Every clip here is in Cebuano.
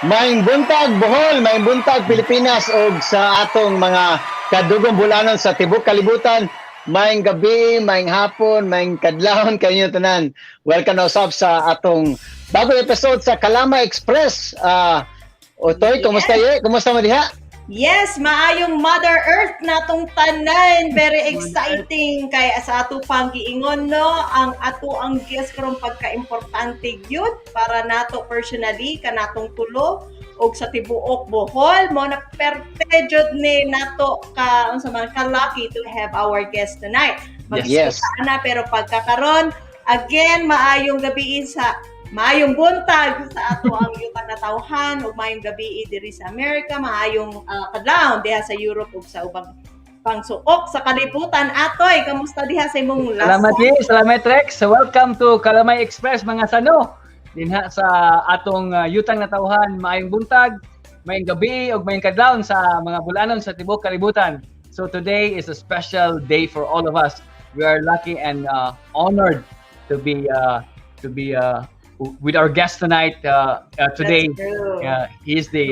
Maayong buntag Bohol, maayong buntag Pilipinas ug sa atong mga kadugong bulanon sa tibok kalibutan. Maayong gabi, maayong hapon, maayong kadlawon kanyo tanan. Welcome na usab sa atong bagong episode sa Kalamay Express. Otoy, kumusta ye? Kumusta mo diha? Yes, maayong Mother Earth natong tanan. Very exciting kay sa ato pang giingon, no, ang ato ang guest karon pagka-importante gyud para nato personally, kanatong tulo og sa tibuok Bohol. Mo na perte jud ni nato ka unsa man ka lucky to have our guest tonight. Na pero pagkakaron again, maayong gabi sa maayong buntag sa ato ang yuta na tawhan ug maayong gabi diri sa Amerika, maayong kadlawon diha sa Europe ug sa ubang pangsuok sa kalibutan. Atoy, kamusta diha sa imong last? Salamat ye, salamat Rex. So, welcome to Kalamay Express, mga sano. Dinha sa atong yutang natawhan, maayong buntag, maayong gabi ug maayong kadlawon sa mga bulanon sa tibuok kalibutan. So today is a special day for all of us. We are lucky and honored to be with our guest tonight, today. That's true. He's the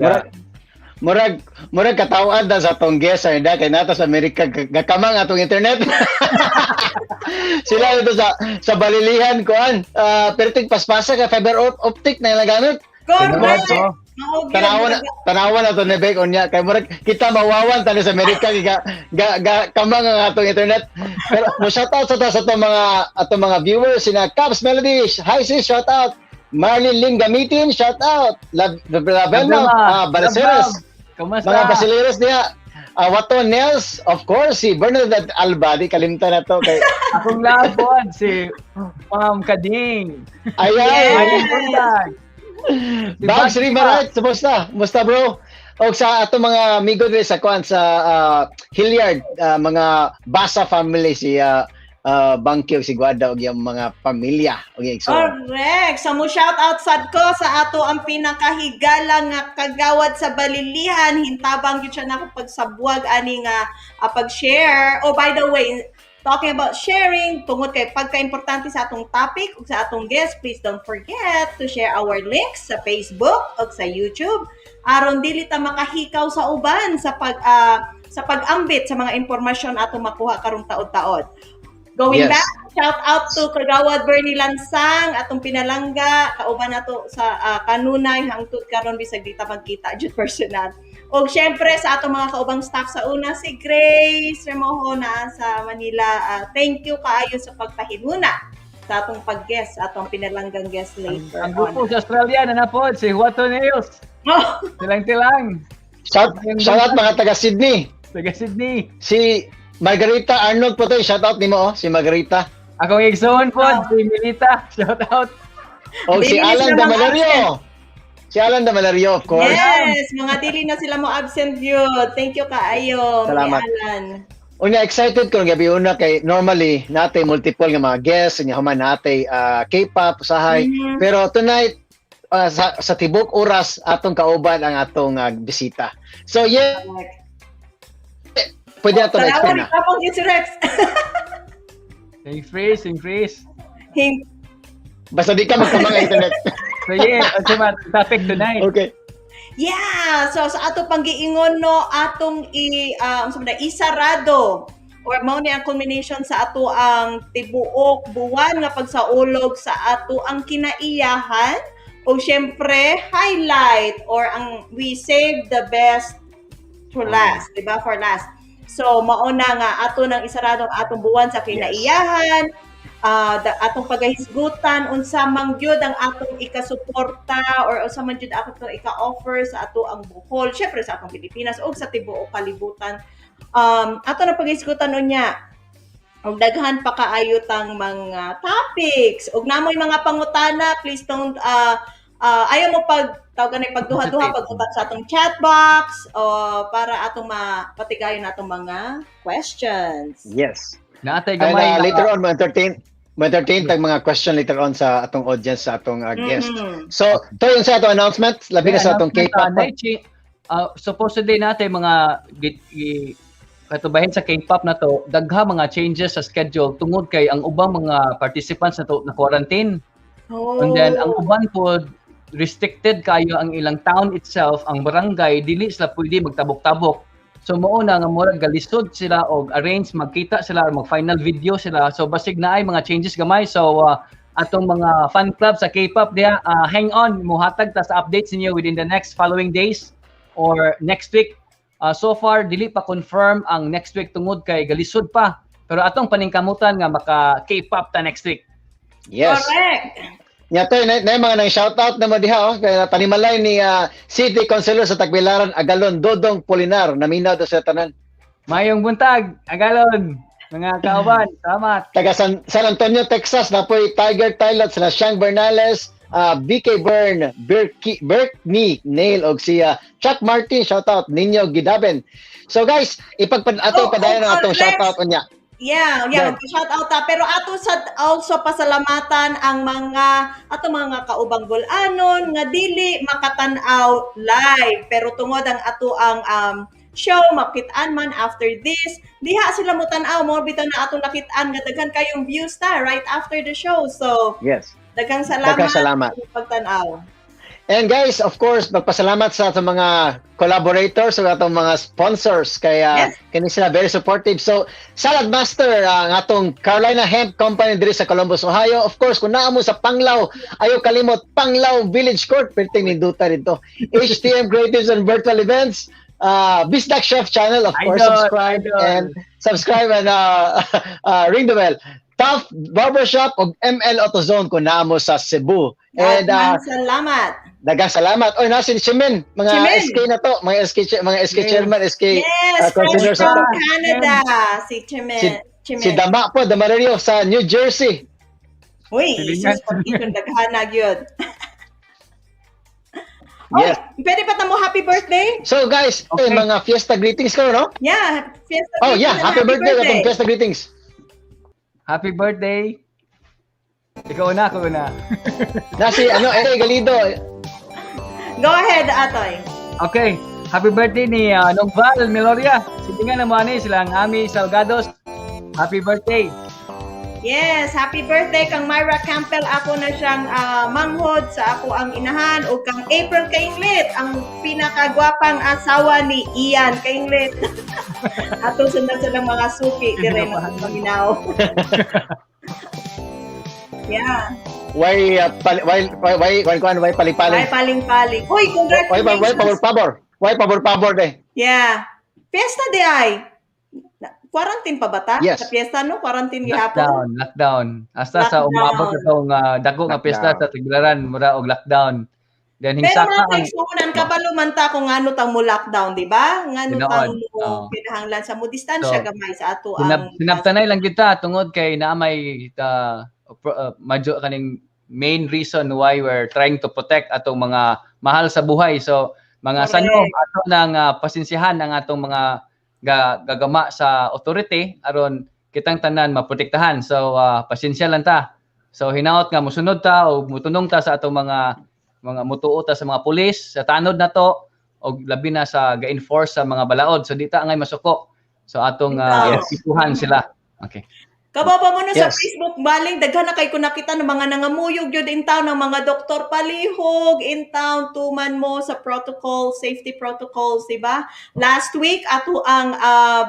Murag katawad na sa atong guest ay da kay nato sa Amerika, gakamang atong internet. Sila ito sa Balilihan kuan. Perting paspasa ka fiber optic na ilang gamit. Correct. Oh. Mao gyud. Tanawa na to ni Bek unya kay murag kita mawawan tani sa Amerika kay ga kamang ang atong internet. Pero mo shout out sa to mga atong mga viewers, sina Caps Melody. Hi sis, shout out. Marlene Lim Gamitin, shout out. La Lavena Balaceres. Kamusta? Mga Basileros niya. Wato Nels, of course, si Bernadette Alba, di kalimtan na to. Kay, Akong labon, si Ma'am Kading. Ayan! Maayong buntag. Si Bags Bags Rimarait, kumusta? Kumusta, bro? O sa ato mga amigo diri sa kuan sa Hilliard, mga Basa family, si Bangki ug si Guada ug yung mga pamilya ug yung igsoon. Correct. So mo shout out sad ko sa ato ang pinakahigala nga kagawad sa Balilihan. Hintabang gyud siya nako pagsabwag ani nga pag-share. Oh, by the way, talking about sharing, tungod kay pagka-importante sa atong topic ug sa atong guest, please don't forget to share our links sa Facebook ug sa YouTube aron dili ta makahikaw sa uban sa pag-ambit sa mga impormasyon atong makuha karong taod-taod. Going back, shout out to Kagawad Bernie Lansang, atong pinalangga, kauban nato sa kanunay hangtod karon bisag di ta magkita jud personal. Og syempre sa atong mga kaubang staff sa una, si Grace Remojo na sa Manila. Thank you kaayo sa pagpahinuna sa atong pag-guest, sa atong pinalanggang guest later Ang on. grupo sa Australia na napod, si Huato Nails. Oh, Tilang-tilang. Shout out mga taga Sydney. Taga Sydney. Si Margarita Arnold po to, shout out nimo oh, si Margarita. Akong igsoon po, si Milita. Shout out. O si Dili na Alan sila Damalario. Si Alan Damalario, of course. Yes, mga dili na sila mo absent yun. Thank you kaayo, Salamat. Alan. Unya, excited ko gabi una kay normally natay multiple nga mga guests, unya human natay K-pop usahay. Pero tonight sa tibok oras atong kauban ang atong bisita. So yeah, pwede nato na explain na. Tanawa ni Kapong si Rex. Increase, increase. Basta di ka magkamang internet. So yeah, unsa man topic tonight? Okay. Yeah, so sa ato pang giingon, no, atong i unsa man na, isarado or mao ni ang culmination sa ato ang tibuok buwan nga pagsaulog sa ato ang kinaiyahan o syempre highlight or ang we save the best to last, di ba? For last. So mao na nga ato nang isarado ang atong buwan sa kinaiyahan, atong pagahisgutan unsa man gyud ang atong ikasuporta or unsa man gyud atong ika-offer sa ato ang Bohol, syempre sa atong Pilipinas ug sa tibuok kalibutan. Ato na pagahisgutan unya og daghan pa kaayo tang mga topics. Ug namoy mga pangutana, please don't ayaw mo pag tawag na pagduha-duha, pag sa atong chat box o para atong mapatigayon atong mga questions. Yes. Naatay And gamay. Later on mo entertain tag mga question later on sa atong audience, sa atong guest. So, to yung sa atong announcement, labi na sa atong K-pop. Supposedly natin mga katubahin sa K-pop na to, dagha mga changes sa schedule tungod kay ang ubang mga participants na to na quarantine. Oh. And then ang uban po restricted kayo ang ilang town itself, ang barangay dili sila pwede magtabok-tabok. So mao na nga murag galisod sila og arrange magkita sila or mag final video sila. So basig naay mga changes gamay. So atong mga fan club sa K-pop diha, hang on, muhatag ta sa updates ninyo within the next following days or next week. So far dili pa confirm ang next week tungod kay galisod pa. Pero atong paningkamutan nga maka K-pop ta next week. Yes. Correct. Nya to na mga nang shoutout na mo diha, oh, kay panimalay ni City Councilor sa Tagbilaran, Agalon Dodong Polinar, naminaw do sa tanan. Mayong buntag, Agalon, mga kauban, salamat. Taga San Antonio, Texas, napoy Tiger Thailand sila Shang Bernales, BK Byrne, Berkney Nail og si Chuck Martin, shoutout Ninyo Gidaben. So guys, ipagpad ato Oh, padayon ang oh, atong Lex. shoutout unya. Yeah, Go. Shout out ta. Pero ato sa also pasalamatan ang mga ato mga kaubang bulanon nga dili makatan-aw live, pero tungod ang ato ang show makit-an man after this, diha sila mo tan-aw mo bitaw na atong nakit-an nga daghan kayong views ta right after the show. So Yes. daghang salamat. Daghang salamat. Sa pagtan-aw. And guys, of course, magpasalamat sa mga collaborators o atong mga sponsors kaya kini sila very supportive. So, Salad Master, ang atong Carolina Hemp Company diri sa Columbus, Ohio. Of course, kung naa mo sa Panglao, ayaw kalimot Panglao Village Court, perting ninduta dito. HTM Creatives and Virtual Events, Bisdak Chef Channel, of course, Idol, subscribe idol. and subscribe and ring the bell. Tough Barbershop og ML AutoZone kung naa mo sa Cebu. And Daghang salamat. Daghang salamat. Oy, nasa si Chimin, mga Chimin. SK na to, mga SK mga SK Yes. chairman, SK Yes, fresh consider from sa Canada, si Chimin. Chimin. Si Dama po, Damalario sa New Jersey. Uy, Silingan. sus, pag-ipon daghana gyud. Oh, Yes. pwede pa ta mo happy birthday? So guys, Okay. eh, mga fiesta greetings kayo, no? Yeah, fiesta Oh yeah, greetings and happy birthday, atong fiesta greetings. Happy birthday. Ikaw na, ako na. Nasi ano, Ere Galido. Go ahead, Atoy. Okay. Happy birthday ni Nong Val Meloria. Sige nga naman eh, silang Ami Salgados. Happy birthday. Yes, happy birthday kang Myra Campbell. Ako na siyang manghod sa ako ang inahan o kang April Kainglit, ang pinakagwapang asawa ni Ian Kainglit. Ato sundan silang mga suki dire na paminaw. Yeah. Why why why why why paling-paling? Ay paling-paling. Uy, Why why congratulations. pabor-pabor? Why pabor-pabor de? Yeah. Fiesta de ay. Quarantine pa ba ta? Yes. Sa fiesta no, quarantine gihapon. Lockdown, lockdown. Hasta sa Lockdown. umabot itong dako nga piyesta Lockdown. sa Tagbilaran, mura og lockdown. Then Pero hingsaka nga ang kay sunan kabalo man ta kung ngano tang mo lockdown, di ba? Ngano Tinuod. tang mo Oo. kinahanglan sa mo distansya So, gamay sa ato ang sinabtanay lang kita tungod kay naa may medyo kaning main reason why we're trying to protect atong mga mahal sa buhay. So mga Correct. sano ato nang pasinsihan ang atong mga gagama sa authority aron kitang tanan maprotektahan. So pasensya lang ta. So hinaot nga mosunod ta o motunong ta sa atong mga mutuo ta sa mga pulis sa tanod na to og labi na sa ga-enforce sa mga balaod. So di ta angay masuko. So atong Yes. sila. Okay. Kababa mo na sa Yes. Facebook baling daghan na kay ko nakita ng mga nangamuyog yun in town ng mga doktor palihog in town tuman mo sa protocol, safety protocols, di ba? Last week ato ang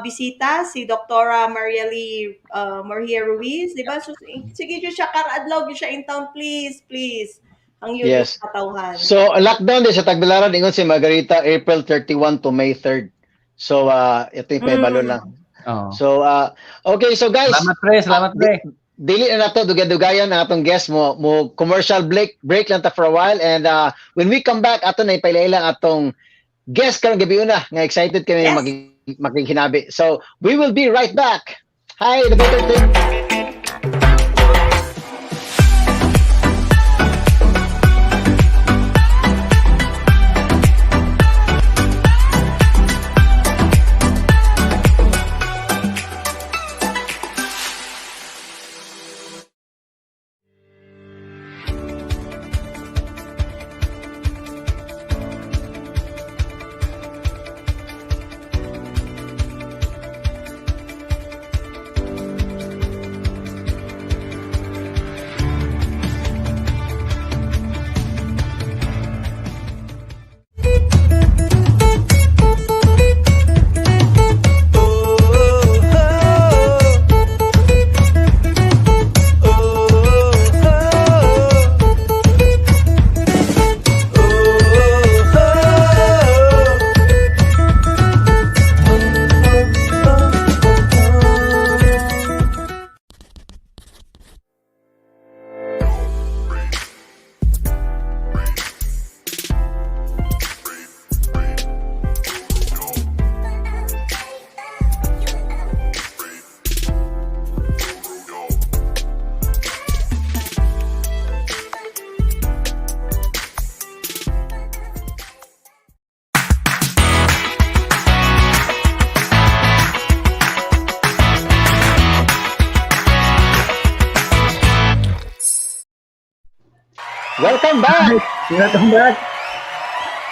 bisita si Doktora Marieli Maria Ruiz, di ba? So, sige jud siya karadlaw jud siya in town, please, please. Ang yun Yes. katawhan. So lockdown din sa Tagbilaran ingon si Margarita April 31 to May 3rd. So ito yung paibalo lang. Oh. So okay, so guys, Salamat pre, salamat pre. Dili na nato dugay-dugayon ang atong guest mo commercial break lang ta for a while, and when we come back ato na ipailaila ang atong guest karong gabi una nga excited kami Yes. makikinabi. So we will be right back. Hi, the Better Thing. Welcome back. Welcome back.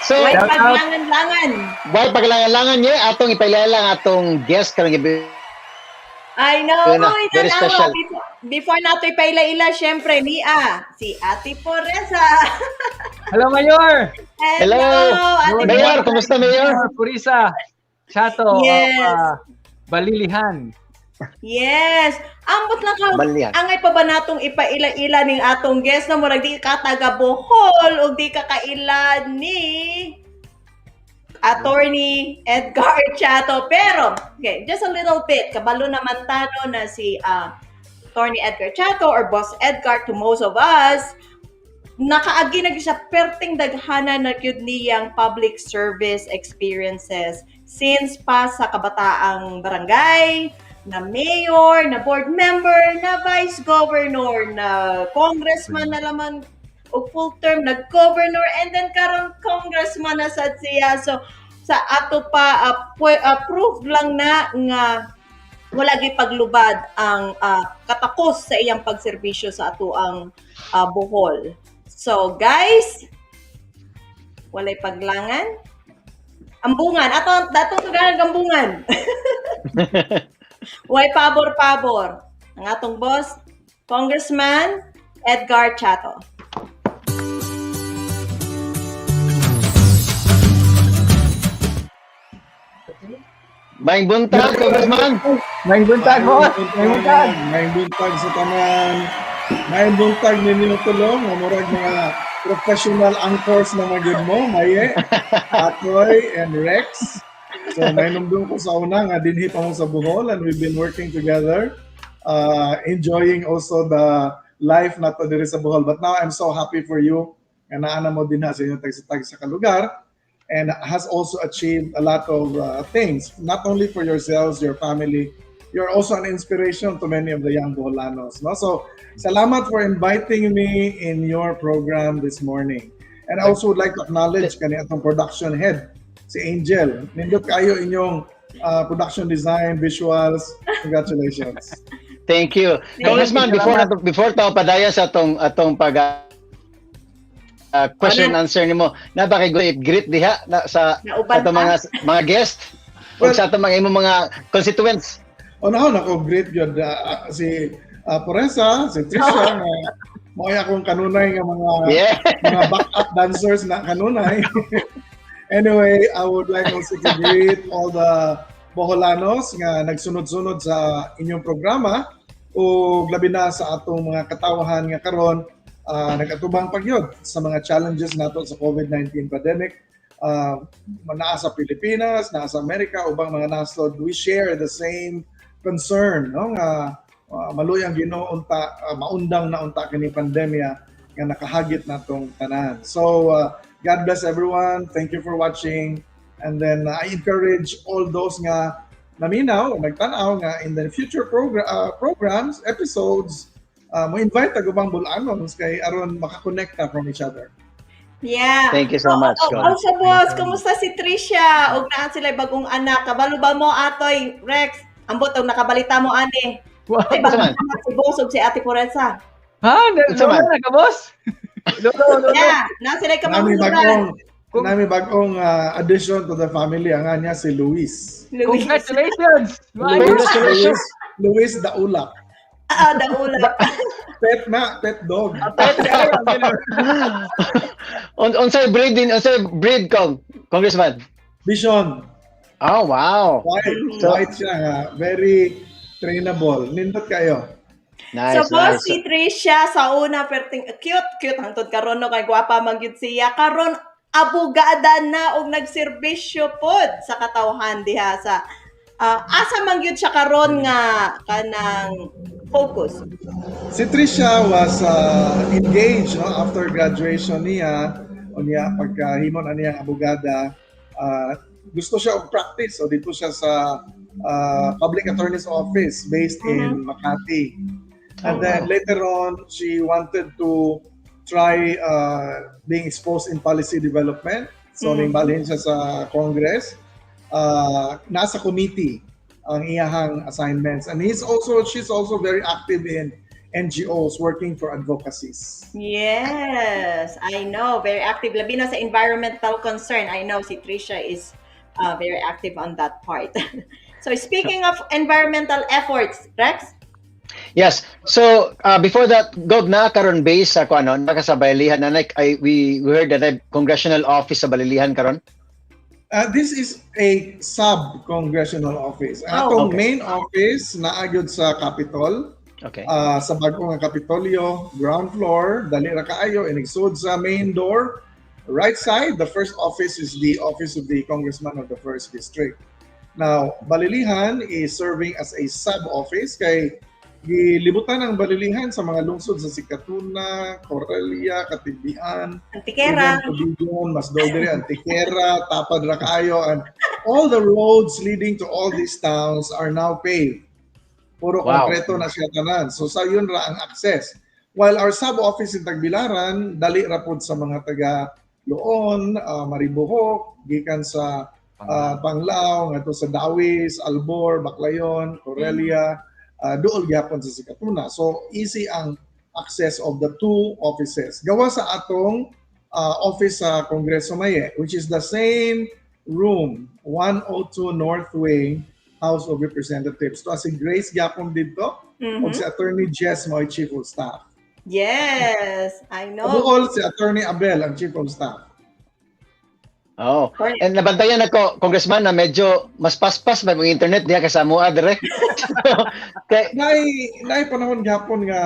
So, Way Shout out. paglangan-langan. Way paglangan-langan niya atong ipailala ang atong guest karong gabi. I know. Yun na, Uy, very tanawa. special. Before nato ipaila-ila, syempre, niya, si Ate Poresa. Hello, Mayor! Hello, Hello. Ate Mayor, Poresa. kumusta, Mayor? Mayor Purisa Chato Yes. of Balilihan. Yes. Ambot lang ka. Balilihan. Angay pa ba natong ipaila-ila ning atong guest na murag di ka taga Bohol ug di ka kaila ni Attorney Edgar Chato. Pero, okay, just a little bit. Kabalo naman tano na si Attorney Edgar Chato or Boss Edgar to most of us, nakaagi na gyud siya perting daghana na gyud niyang public service experiences since pa sa kabataang barangay, na mayor, na board member, na vice governor, na congressman na laman og full term, na governor, and then karon congressman na sad siya. So sa ato pa proof lang na nga wala gyud paglubad ang katakos sa iyang pagserbisyo sa ato ang Bohol. So guys, walay paglangan. Ambungan ato datong tugahan ambungan. Way pabor-pabor. Ang atong boss, Congressman Edgar Chato. Maayong buntag, Congressman. Maayong buntag, boss! Maayong buntag! Maayong buntag sa tanan. Maayong buntag ninyo tulong. Nga murag mga professional anchors na magyud mo, Maye, Atoy, and Rex. So, nahinumdum ko sa una nga dinhi pa mo sa Bohol and we've been working together, enjoying also the life nato diri sa Bohol. But now I'm so happy for you nga naa na mo dinha sa inyong tagsa-tagsa ka lugar and has also achieved a lot of things, not only for yourselves, your family, you're also an inspiration to many of the young Boholanos. No? So, salamat for inviting me in your program this morning. And I also would like to acknowledge kani atong production head, si Angel. Nindot kayo inyong production design, visuals. Congratulations. Thank you. Congressman, before ta padayon sa atong pag question Ano? answer nimo, naa ba kay greet diha na, sa Nauban atong mga guest o Well, sa atong mga imong mga constituents? O na nako, great yun. Si Poresa, si Trisha, nga mao akong kanunay nga mga mga backup dancers na kanunay. Anyway, I would like also to greet all the Boholanos nga nagsunod-sunod sa inyong programa o labi na sa atong mga katawahan nga karon nagatubang pagyod sa mga challenges nato sa COVID-19 pandemic. Naa sa Pilipinas, naa sa Amerika, ubang mga nasod, we share the same concern, no, nga maluyang Ginoo unta maundang na unta kini pandemya nga nakahagit natong tanan. So God bless everyone. Thank you for watching. And then I encourage all those nga naminaw, nagtanaw nga in the future programs, episodes, mo invite tag ubang Bol-anons kay aron makakonekta from each other. Yeah. Thank you so much, Oh, Con. also, boss, kumusta si Trisha? Og naa sila bagong anak. Kabalo ba mo, Atoy, Rex? Ambot, og nakabalita mo, ani. Wow. Ay, bagong anak si boss og si Ate Poresa. Ha? Unsa man? Lolo na ka, boss? Lolo, lolo. Yeah, naa sila Nami kamanghuran. bagong addition to the family ang niya si Luis. Luis. Congratulations! Maayo. Congratulations. Luis Daulak. Ah, daulak. Pet na, pet dog. Pet kayo. Unsay breed din, unsay breed kong, Congressman? Bichon. Oh, wow. White. White siya nga. Very trainable. Nindot kayo. Nice, So, boss, nice. si Trisha sa una, perting cute, cute hangtod karon no kay gwapa man gyud siya. Karon abogada na og nagserbisyo pod sa katawhan diha sa asa man gyud siya karon nga kanang focus? Si Trisha was engaged, no, after graduation niya o niya pagkahimo na niyang abogada, gusto siya og practice, so dito siya sa public attorney's office based in Makati, and then later on she wanted to try being exposed in policy development, so ning siya sa Congress, nasa committee ang iyahang assignments, and he's also she's also very active in NGOs working for advocacies. Yes, I know. Very active. Labi na sa environmental concern. I know si Trisha is very active on that part. So speaking of environmental efforts, Rex? Yes. So before that, Gov, na karon base sa ano, naka sa Balilihan na like I we heard that a congressional office sa Balilihan karon. This is a sub-congressional office. Ang atong main office naa gyud sa Capitol, sa bago nga Kapitolyo, ground floor, dali ra kaayo, inigsud sa main door. Right side, the first office is the office of the congressman of the first district. Now, Balilihan is serving as a sub-office kay gilibutan ang Balilihan sa mga lungsod sa Sikatuna, Corella, Catigbian, Antiquera. even Tubigon, mas diri, Antiquera, tapad ra kaayo, and all the roads leading to all these towns are now paved. Puro konkreto na siya tanan. So sayon ra ang access. While our sub-office in Tagbilaran, dali ra pod sa mga taga Loon, Maribojoc, gikan sa Panglao, ngadto sa Dauis, Albor, Baclayon, Corella, duol gyapon sa Sikatuna. So easy ang access of the two offices. Gawa sa atong office sa Kongreso Maye, which is the same room, 102 North Wing, House of Representatives. So si Grace gyapon didto, ug si Attorney Jess mo Chief of Staff. Yes, I know. Buol si Attorney Abel ang Chief of Staff. Oh. Correct. And nabantayan ako, Congressman, na medyo mas paspas ba yung internet diha kay sa amoa dire. Kay Naay panahon gyapon nga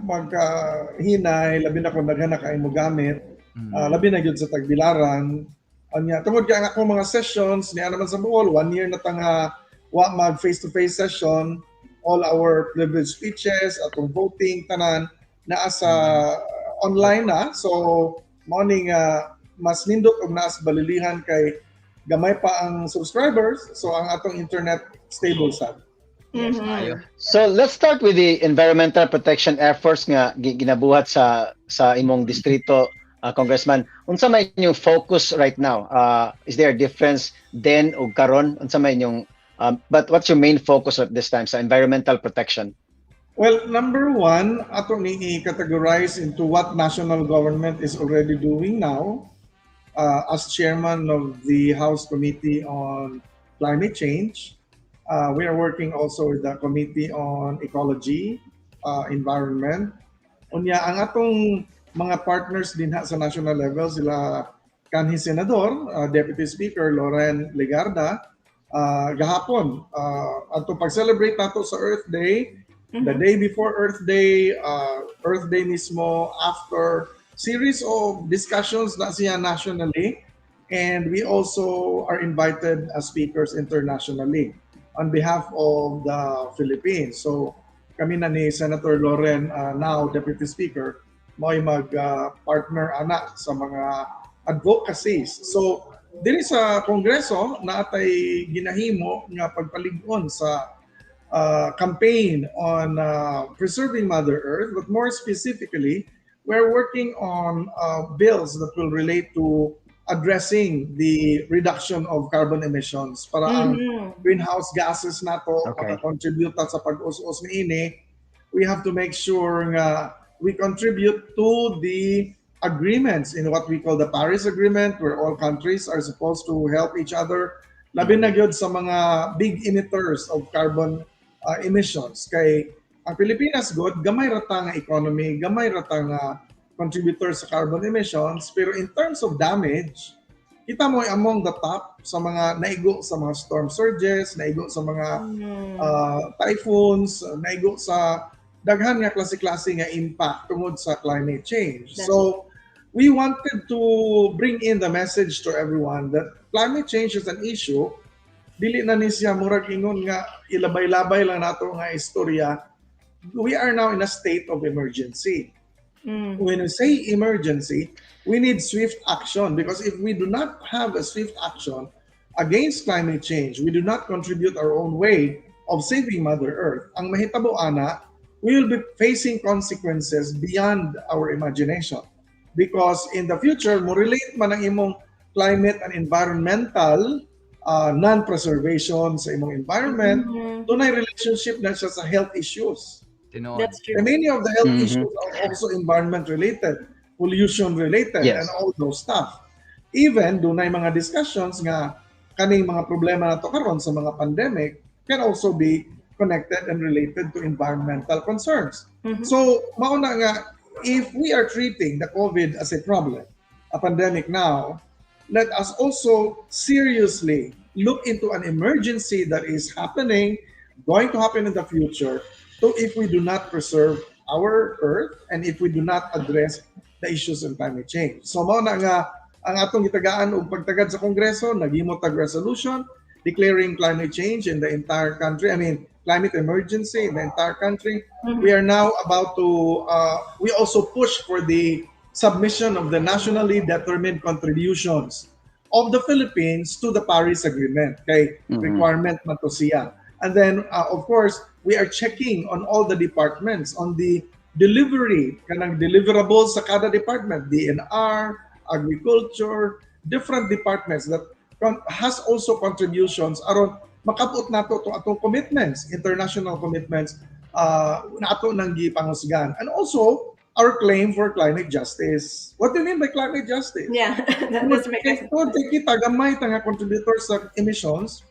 magkahinay, labi na kung daghan na kay mo gamit, labi na gyud sa Tagbilaran. Anya tungod kay ang akong mga sessions niya naman sa Bohol, one year na tanga wa mag face-to-face session, all our privilege speeches, atong voting tanan naa sa online na. So mao ning mas nindot og naa sa Balilihan kay gamay pa ang subscribers, so ang atong internet stable sad. Yes, ayo. So let's start with the environmental protection efforts nga ginabuhat sa imong distrito, Congressman. Unsa may inyong focus right now? Is there a difference then o karon? Unsa may inyong but what's your main focus at this time sa environmental protection? Well, number one, ato ni i-categorize into what national government is already doing now. As chairman of the House Committee on Climate Change, we are working also with the Committee on Ecology, Environment. Unya, ang atong mga partners din ha sa national level, sila kanhi Senador, Deputy Speaker Loren Legarda, gahapon, atong pag-celebrate nato sa Earth Day, the day before Earth Day, Earth Day mismo, after series of discussions na siya nationally, and we also are invited as speakers internationally on behalf of the Philippines. So kami na ni Senator Loren, now Deputy Speaker, mo'y mag-partner ana sa mga advocacies. So diri sa Kongreso naatay ginahimo nga pagpalig-on sa campaign on preserving Mother Earth, but more specifically, we're working on bills that will relate to addressing the reduction of carbon emissions para ang greenhouse gases nato makakontribute ta sa pag-us-us niini. We have to make sure nga we contribute to the agreements in what we call the Paris Agreement, where all countries are supposed to help each other, labi na gyud sa mga big emitters of carbon emissions, kay ang Pilipinas god gamay ra ta nga economy, gamay ra ta nga contributor sa carbon emissions, pero in terms of damage, kita mo ay among the top sa mga naigo sa mga storm surges, naigo sa mga typhoons, naigo sa daghan nga klase-klase nga impact tungod sa climate change. So we wanted to bring in the message to everyone that climate change is an issue. Dili na ni siya murag ingon nga ilabay-labay lang nato nga istorya. We are now in a state of emergency. When we say emergency, we need swift action, because if we do not have a swift action against climate change, we do not contribute our own way of saving Mother Earth. Ang mahitabo ana, we will be facing consequences beyond our imagination. Because in the future, mo relate man ang imong climate and environmental non-preservation sa imong environment, dunay relationship na siya sa health issues. Tinuod. That's true. And many of the health issues are also environment related, pollution related, and all those stuff. Even dunay mga discussions nga kaning mga problema nato karon sa mga pandemic can also be connected and related to environmental concerns. So, mao na nga, if we are treating the COVID as a problem, a pandemic now, let us also seriously look into an emergency that is happening, going to happen in the future, to if we do not preserve our earth and if we do not address the issues of climate change. So mao na nga ang atong gitagaan og pagtagad sa Kongreso, naghimo tag resolution declaring climate change in the entire country. I mean, climate emergency in the entire country. We are now about to, we also push for the submission of the nationally determined contributions of the Philippines to the Paris Agreement. Kay requirement man to siya. And then, of course, we are checking on all the departments on the delivery, kanang deliverables sa kada department, DENR, agriculture, different departments that has also contributions aron makabot nato to atong commitments, international commitments na ato nang gipangusgan. And also, our claim for climate justice. What do you mean by climate justice? Yeah, that's my Kay tungod kay kita gamay ta nga contributor sa emissions,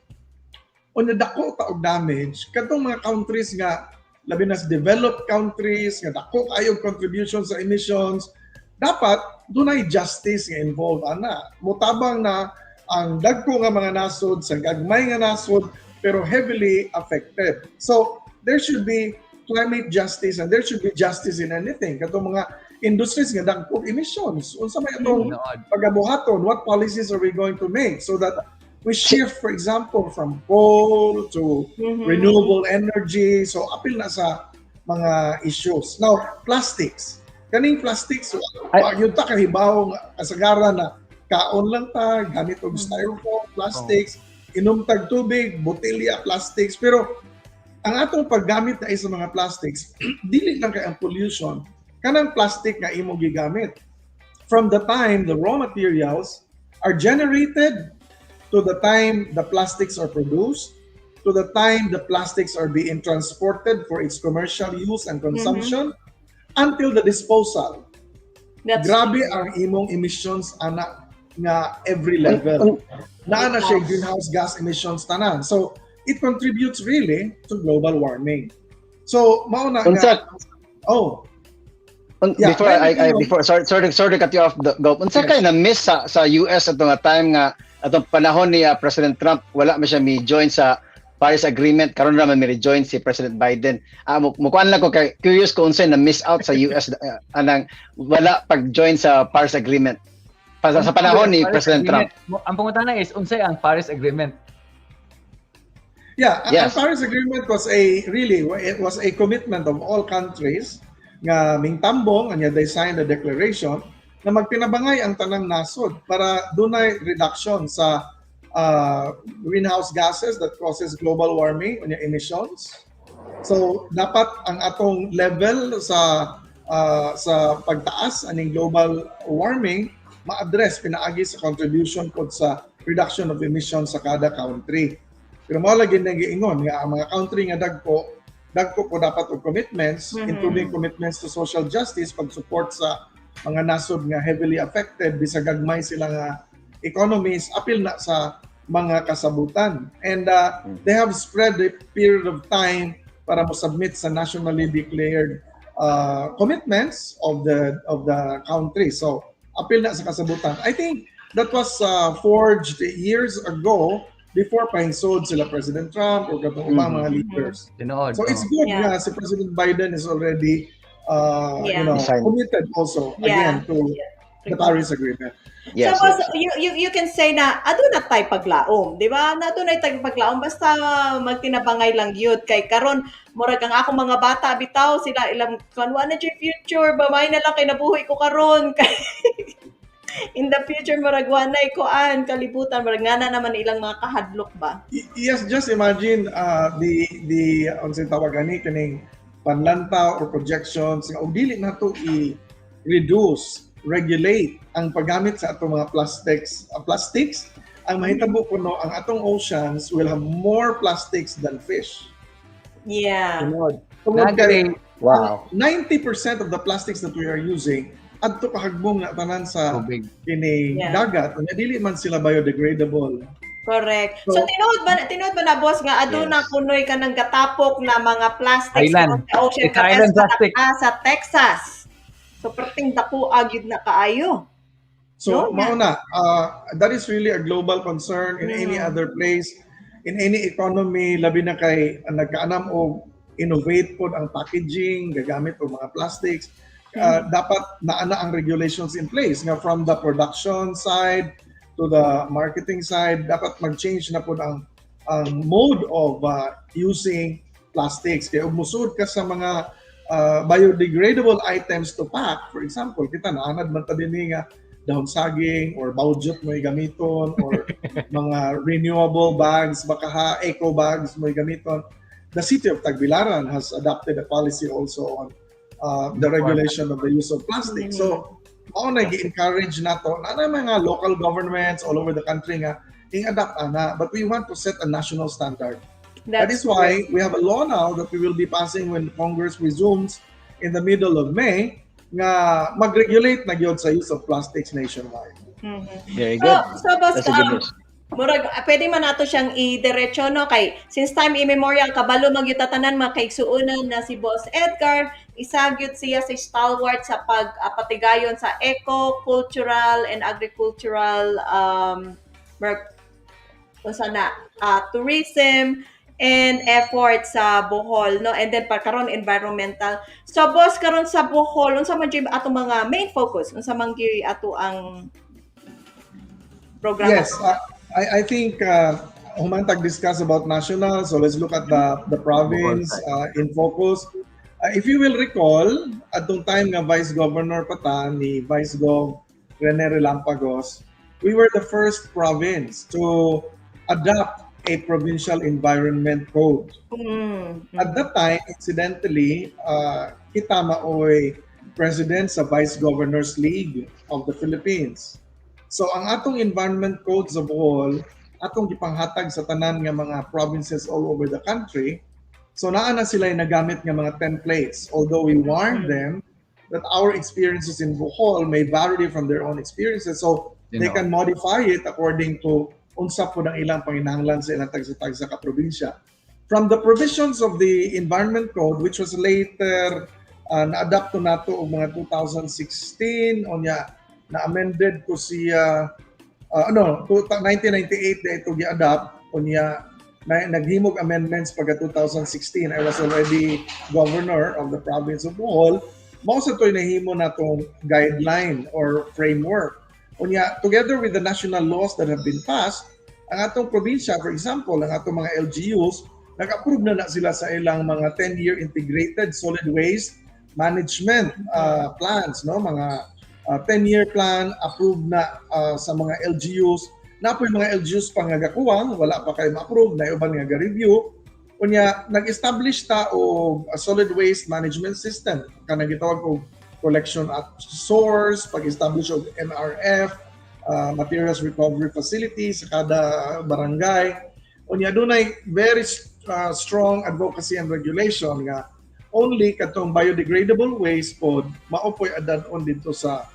unya dako ta og damage kadtong mga countries nga labi na sa developed countries nga dako kaayo contribution sa emissions, dapat dunay justice nga involved ana. Mutabang na ang dagko nga mga nasod sa gagmay nga nasod pero heavily affected. So there should be climate justice and there should be justice in anything. Katong mga industries nga dagko emissions, unsa may atong Tinuod. Pagabuhaton? What policies are we going to make so that we shift, for example, from coal to renewable energy? So apil na sa mga issues. Now, plastics. Kaning plastics, wa ta kahibaw nga kasagaran na kaon lang ta, gamit og styrofoam, plastics, inom tag tubig, botelya, plastics. Pero ang atong paggamit na sa mga plastics, dili lang kay ang pollution, kanang plastic nga imong gigamit. From the time the raw materials are generated to the time the plastics are produced, to the time the plastics are being transported for its commercial use and consumption, until the disposal. That's Grabe ang imong emissions ana nga every level. Naa na siya greenhouse gas emissions tanan. So it contributes really to global warming. So mao na Unsa nga, oh, Yeah, before I before, sorry to cut you off, Gov. Unsa kay na miss sa US ato nga time nga atong panahon ni President Trump, wala man siya mi join sa Paris Agreement? Karon ra man mi rejoin si President Biden. Mo kuan lang ko kay curious ko unsay na miss out sa US anang wala pag-join sa Paris Agreement pa sa panahon ni Paris President Trump. Agreement. Ang pangutana is unsay ang Paris Agreement? Yeah, ang Paris Agreement was a really it was a commitment of all countries nga mingtambong, and they signed a declaration na magtinabangay ang tanang nasod para dunay reduction sa greenhouse gases that causes global warming unya emissions. So dapat ang atong level sa pagtaas aning global warming ma-address pinaagi sa contribution pod sa reduction of emissions sa kada country. Pero mao lagi nang giingon nga ang mga country nga dagko, dagko po dapat og commitments, including commitments to social justice, pag-support sa mga nasod nga heavily affected bisag gagmay sila nga economies, apil na sa mga kasabutan. And they have spread the period of time para mo submit sa nationally declared commitments of the country. So apil na sa kasabutan. I think that was forged years ago before pahingsod sila President Trump or katong ubang mga leaders. Tinuod. So it's good nga si President Biden is already Signed. Committed also again to the Paris Agreement. So, you can say na aduna tay paglaom, di ba? Na adunay tay paglaom basta magtinabangay lang gyud kay karon murag ang akong mga bata bitaw sila ilang kan wa na jud future ba, may na lang kay nabuhi ko karon kay in the future murag wa na kuan kalibutan, murag nga na naman ilang mga kahadlok ba. Yes, just imagine the unsay tawag ani kaning panlantaw or projections nga og dili nato i-reduce, regulate ang paggamit sa atong mga plastics, ang mahitabo kuno ang atong oceans will have more plastics than fish. Yeah. Tinuod. Tungod kay Nagari 90% of the plastics that we are using adto kahagbong na tanan sa Tubig. Kini dagat, unya dili man sila biodegradable. Correct. So, tinuod ba na, boss, nga aduna kunoy kanang gatapok na mga plastics Island. sa ocean It's island plastic. Sa Texas? So perting dako gyud na kaayo. So, No, mao na, that is really a global concern in any other place, in any economy, labi na kay ang nagkaanam og innovate pod ang packaging, gagamit og mga plastics. Dapat naa na ang regulations in place nga from the production side to the marketing side, dapat mag-change na pod ang mode of using plastics. Kaya ug musud ka sa mga biodegradable items to pack, for example, kita naanad man ta dinhi nga dahon saging or baujot mo gamiton or mga renewable bags, baka ha, eco bags mo gamiton. The city of Tagbilaran has adopted a policy also on the regulation of the use of plastic. So, mao na gi-encourage nato na na mga local governments all over the country nga ing-adapt ana, but we want to set a national standard. That That's is why we have a law now that we will be passing when Congress resumes in the middle of May nga mag-regulate na gyud sa use of plastics nationwide. Very So, good. so boss, That's a good news. Murag pwede man nato siyang i-diretso, no, kay since time immemorial kabalo magyud tanan, mga kaigsuonan, na si Boss Edgar isa gyud siya sa stalwart sa pagpatigayon sa eco, cultural and agricultural, murag unsa na, tourism and effort sa Bohol, no, and then pa karon environmental. So boss, karon sa Bohol, unsa man gyud atong mga main focus, unsa man gyud ato ang programa? Yes, I think human tag discuss about national, so let's look at the province in focus. If you will recall, atong time nga Vice Governor pa ta ni Vice Gov Rene Relampagos, we were the first province to adopt a provincial environment code. At that time, incidentally, kita maoy president sa Vice Governors League of the Philippines. So ang atong environment code sa Bohol, atong gipanghatag sa tanan nga mga provinces all over the country. So naa na sila yung nagamit nga mga templates. Although we warned them that our experiences in Bohol may vary from their own experiences. So they can modify it according to unsa po ng ilang panginahanglan sa ilang tagsa-tagsa ka probinsya. From the provisions of the Environment Code, which was later na-adapt to nato og mga 2016, unya na-amended to siya, ano, 1998 na ito gi-adopt, unya na, naghimog amendments pagka 2016. I was already governor of the province of Bohol. Mao sa to'y nahimo natong guideline or framework. Unya, together with the national laws that have been passed, ang atong probinsya, for example, ang atong mga LGUs, nag-approve na na sila sa ilang mga 10-year integrated solid waste management plans, no? Mga 10-year plan approved na sa mga LGUs. Na po yung mga LGUs pa nga gakuwang, wala pa kay ma-approve, na uban nga ga-review. Unya, nag-establish ta og a solid waste management system kanang gitawag og collection at source, pag-establish og MRF, materials recovery facility sa kada barangay. Unya dunay very strong advocacy and regulation nga only katong biodegradable waste pod mao po'y adad-on dito sa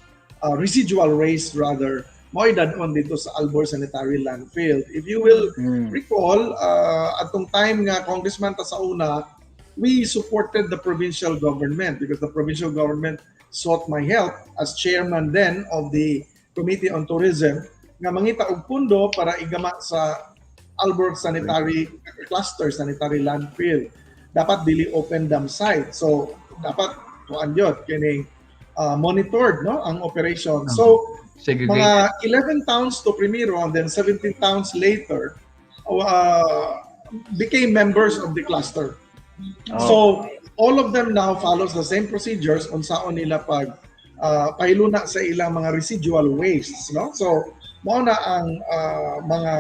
residual waste rather, mao'y dad-on dito sa Albor Sanitary Landfill. If you will recall, atong time nga congressman ta sa una, we supported the provincial government because the provincial government sought my help as chairman then of the Committee on Tourism nga mangita og pundo para igama sa Albor Sanitary Cluster Sanitary Landfill. Dapat dili open dump site. So dapat kuan yun kining monitored, no, ang operation. So Segregated. mga 11 towns to primero and then 17 towns later became members of the cluster. So all of them now follows the same procedures unsaon nila pag pahiluna sa ilang mga residual wastes, no? So mao na ang mga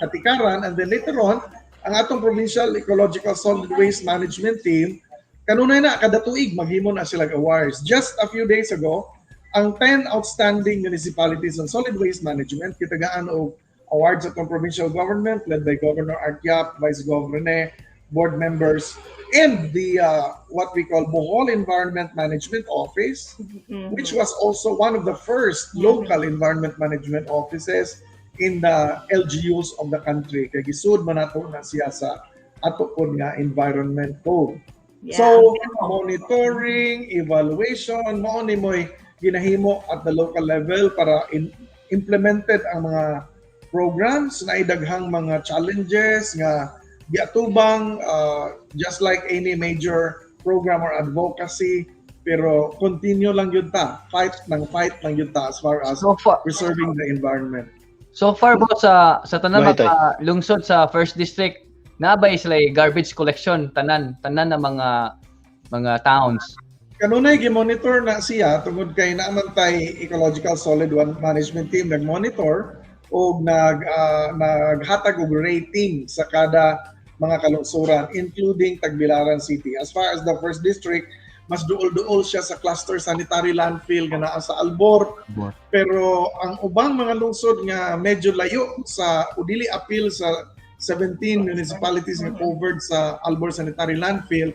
katikaran, and then later on ang atong provincial ecological solid waste management team kanunay na kada tuig maghimo na sila awards. Just a few days ago, ang 10 outstanding municipalities on solid waste management gitagaan og awards atong provincial government led by Governor Art Yap, Vice Governor Rene, board members and the what we call Bohol Environment Management Office, which was also one of the first local environment management offices in the LGUs of the country. Kay gisud man nato na siya sa ato pod nga environment code. So, monitoring, evaluation, mao ni mo'y ginahimo at the local level para implemented ang mga programs na daghang mga challenges nga giatubang, just like any major program or advocacy, pero continue lang yun ta, fight ng fight lang yun ta as far as So far, preserving the environment. So far bo sa tanan Go ahead, mga lungsod sa first district, naa ba sila garbage collection tanan tanan na mga towns? Kanunay gi-monitor na siya tungod kay naa man tay ecological solid waste management team, nag-monitor og naghatag og rating sa kada mga kalungsuran, including Tagbilaran City. As far as the first district, mas duol-duol siya sa cluster sanitary landfill nga naa sa Albor. Albor. Pero ang ubang mga lungsod nga medyo layo sa o dili apil sa 17 municipalities nga covered sa Albor Sanitary Landfill,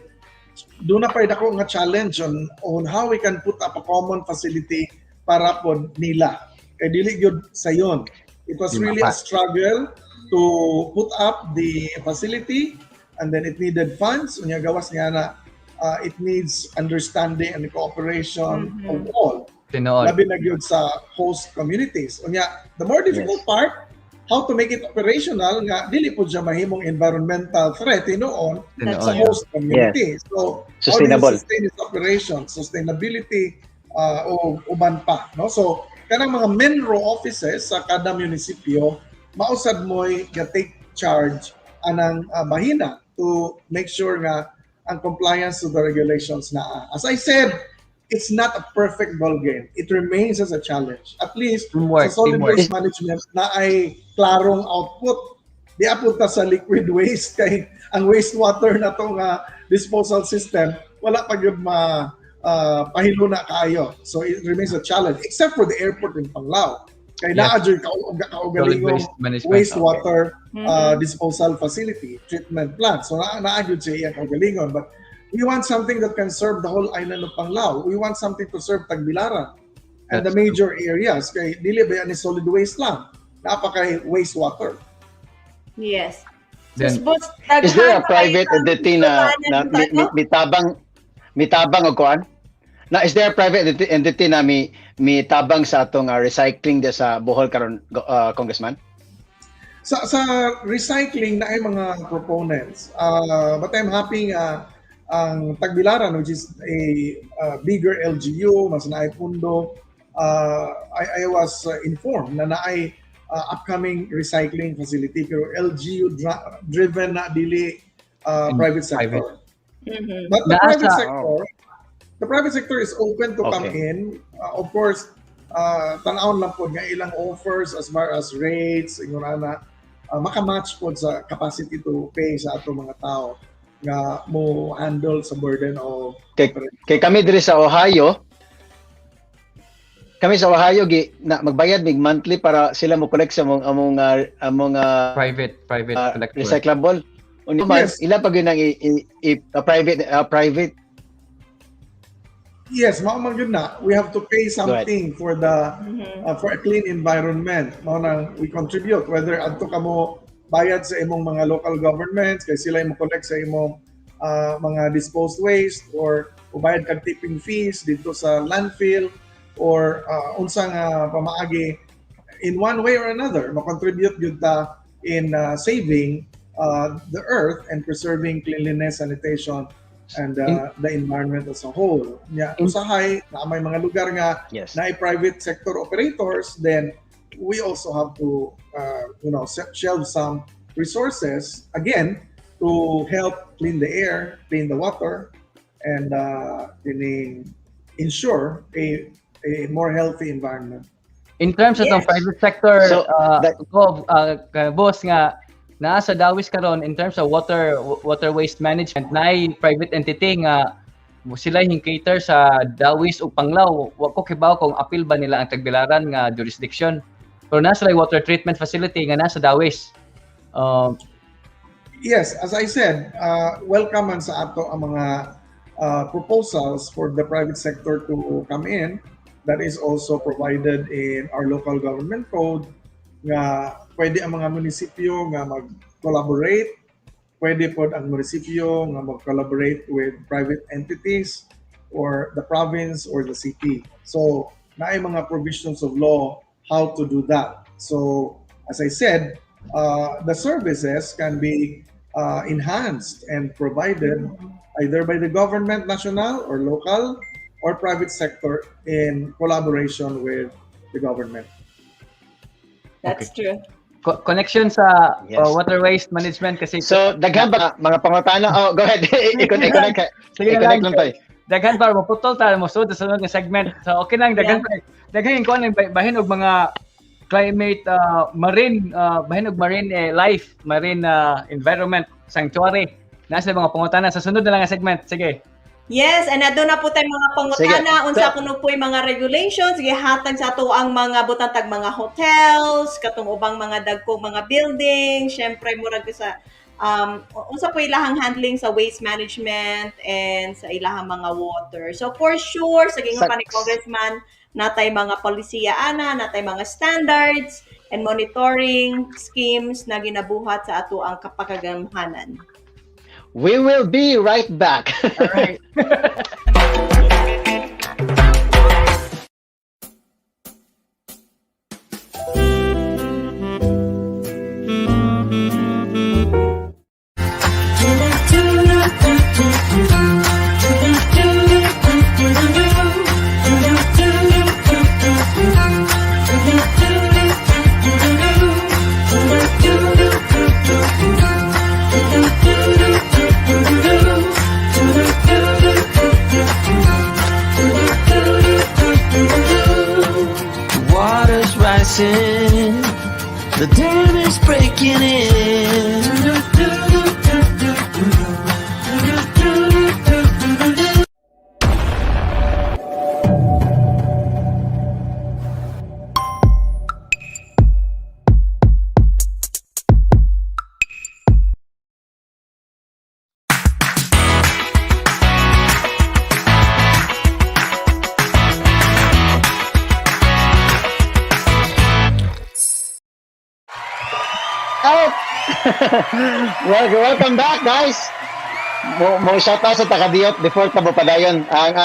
doon na pa dako nga challenge on how we can put up a common facility para pod nila. Kay dili gyud sayon. It was Di really a mapat. Struggle to put up the facility, and then it needed funds. Unya gawas nga na it needs understanding and cooperation of all. Tinuod. Labi na gyud sa host communities. Unya, the more difficult part, how to make it operational nga dili po siya mahimong environmental threat hinuon sa Tinuod. Host community. So, Sustainable. how do you sustain its operation, sustainability, o uban pa, no? So, kanang mga MENRO offices sa kada munisipyo, mausad mo'y ga-take charge anang bahina to make sure nga ang compliance to the regulations na. As I said, it's not a perfect ball game. It remains as a challenge. At least Teamwork, sa solid teamwork. Waste management na ay klarong output. Di apunta sa liquid waste kay ang wastewater na to nga disposal system wala pa gyud ma pahilo na kaayo. So it remains a challenge except for the airport in Panglao. Kay naa jud Solid kaugalingong waste management. Wastewater disposal facility, treatment plant. So naa gyud siya iyang kaugalingon, but we want something that can serve the whole island of Panglao. We want something to serve Tagbilaran and the That's major areas kay dili ba ni solid waste lang. Naa pa kay wastewater. Yes. Then, Boss, Is there a private entity na mitabang og kuan? Na is there a private entity na mi tabang sa atong recycling de sa Bohol karon, Congressman? Sa recycling na ay mga proponents. But I'm happy nga ang Tagbilaran, which is a bigger LGU, mas naay pundo, I was informed na naay upcoming recycling facility pero LGU driven na, dili private sector. Private. But the private sector, the private sector is open to come in. Of course, tan-awon lang po nga ilang offers as far as rates, ingon ana, makamatch po sa capacity to pay sa ato mga tao nga mo handle sa burden of Kay kami diri sa Ohio, kami sa Ohio gi na magbayad mig monthly para sila mo collect sa among Private collector. Recyclable. Unya man ila pa gyud ang private. Yes, mao man gyud na. We have to pay something for the for a clean environment. Mao nang we contribute whether adto ka mo bayad sa imong mga local governments kay sila mo collect sa imong mga disposed waste or ubayad kag tipping fees dito sa landfill or unsa nga pamaagi, in one way or another ma-contribute gyud ta in saving the earth and preserving cleanliness, sanitation and the environment as a whole. Nya, usahay na may mga lugar nga na private sector operators, then we also have to shelve some resources again to help clean the air, clean the water, and kining ensure a more healthy environment. In terms of the private sector, So, ko, boss, nga naa sa Dawis karon in terms of water waste management, naay private entity nga sila yung cater sa Dawis ug Panglao. Wa ko kibaw kung apil ba nila ang Tagbilaran nga jurisdiction. Pero naa sila water treatment facility nga nasa Dawis. Yes, as I said, welcome man sa ato ang mga proposals for the private sector to come in. That is also provided in our local government code nga pwede ang mga munisipyo nga mag-collaborate, pwede pod ang munisipyo nga mag-collaborate with private entities or the province or the city. So, naay mga provisions of law how to do that. So, as I said, the services can be enhanced and provided either by the government, national or local, or private sector in collaboration with the government. That's true. Connection sa water waste management kasi So, daghan ba mga pangutana? Oh, go ahead. I-connect. Sige na I-connect lang. Lang tayo. Daghan pa maputol ta mo sa sunod nga segment. So okay lang daghan pa. Daghan ko ang bahin og mga climate, marine, bahin og marine life, marine environment sanctuary. Nasa mga pangutana sa sunod na lang nga segment. Sige. Yes, and aduna po tayo mga pangutana Sige. Unsa kuno po'y mga regulations gihatag sa ato ang mga butantag mga hotels, katong ubang mga dagkong mga building, syempre murag sa unsa po ilahang handling sa waste management and sa ilahang mga water. So for sure, sa gingon pa ni Congressman, natay mga polisiya ana, natay mga standards and monitoring schemes na ginabuhat sa ato ang kapakagamhanan. We will be right back. All right. The water's rising, the dam is breaking in. Out! Well, welcome back, guys. Mo shout out sa Takadiyot before ta mo padayon. Ang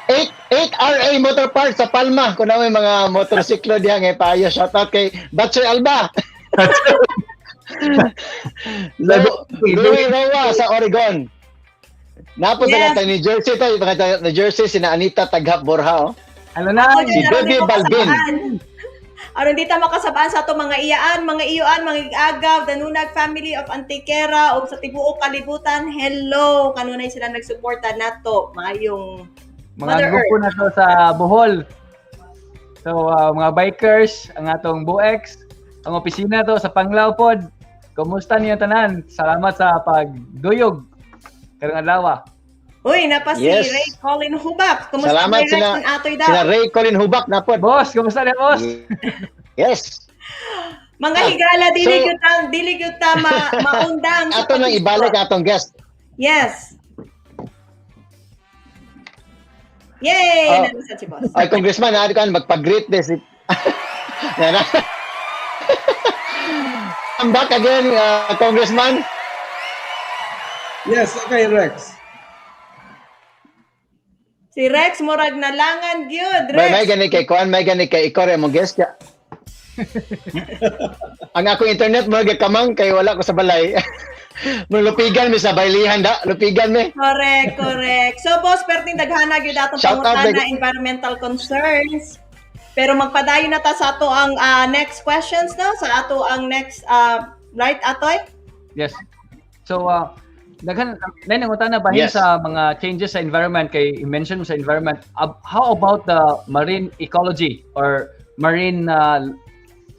8 8RA Motor Park sa Palma. Kung na may mga motorsiklo diha ngay payo, shout out kay Batsoy Alba. Louis Roa sa Oregon. Napo sa New Jersey to, yung mga New Jersey sina Anita Taghap Borja, oh. Ano na? Ako Si yun, aron Bebe di ko Balbin. kasabaan. Aron di ta makasabaan sa ato mga iyaan, mga iyuan, mga igagaw, Danunag family of Antiquera ug sa tibuok kalibutan. Hello, kanunay sila nagsuporta nato. Maayong Mga Mother grupo na to sa Bohol. So, mga bikers, ang atong Buex, ang opisina to sa Panglao pod. Kumusta niyo tanan? Salamat sa pagduyog karong adlaw. Uy, napa si Ray Colin Hubak. Kumusta Salamat Ray sila, Rex atoy daw? sina Ray Colin Hubak na pod. Boss, kumusta niya boss? Yes. Mga higala, dili So, gyud ta, dili gyud ta maundang sa Ato nang ibalik atong guest. Yes. Yay! Oh. Nandun si boss. Ay, Congressman, ano kan magpag-greet din si Yan na. I'm back again, Congressman. Yes, okay, Rex. Si Rex murag nalangan gyud, May, may Rex. gani kay kuan, may gani kay ikaw mo guest ya. Ang akong internet mo kamang kay wala ko sa balay. Mo lupigan mi sa baylihan da, lupigan mi. Correct, correct. So boss, perting daghana gyud atong Shout out, pangutana environmental concerns. Pero magpadayon na ta sa ato ang next questions, no? Sa ato ang next right, Atoy? Yes. So, daghan na nangutana bahin sa mga changes sa environment kay i-mention mo sa environment. How about the marine ecology or marine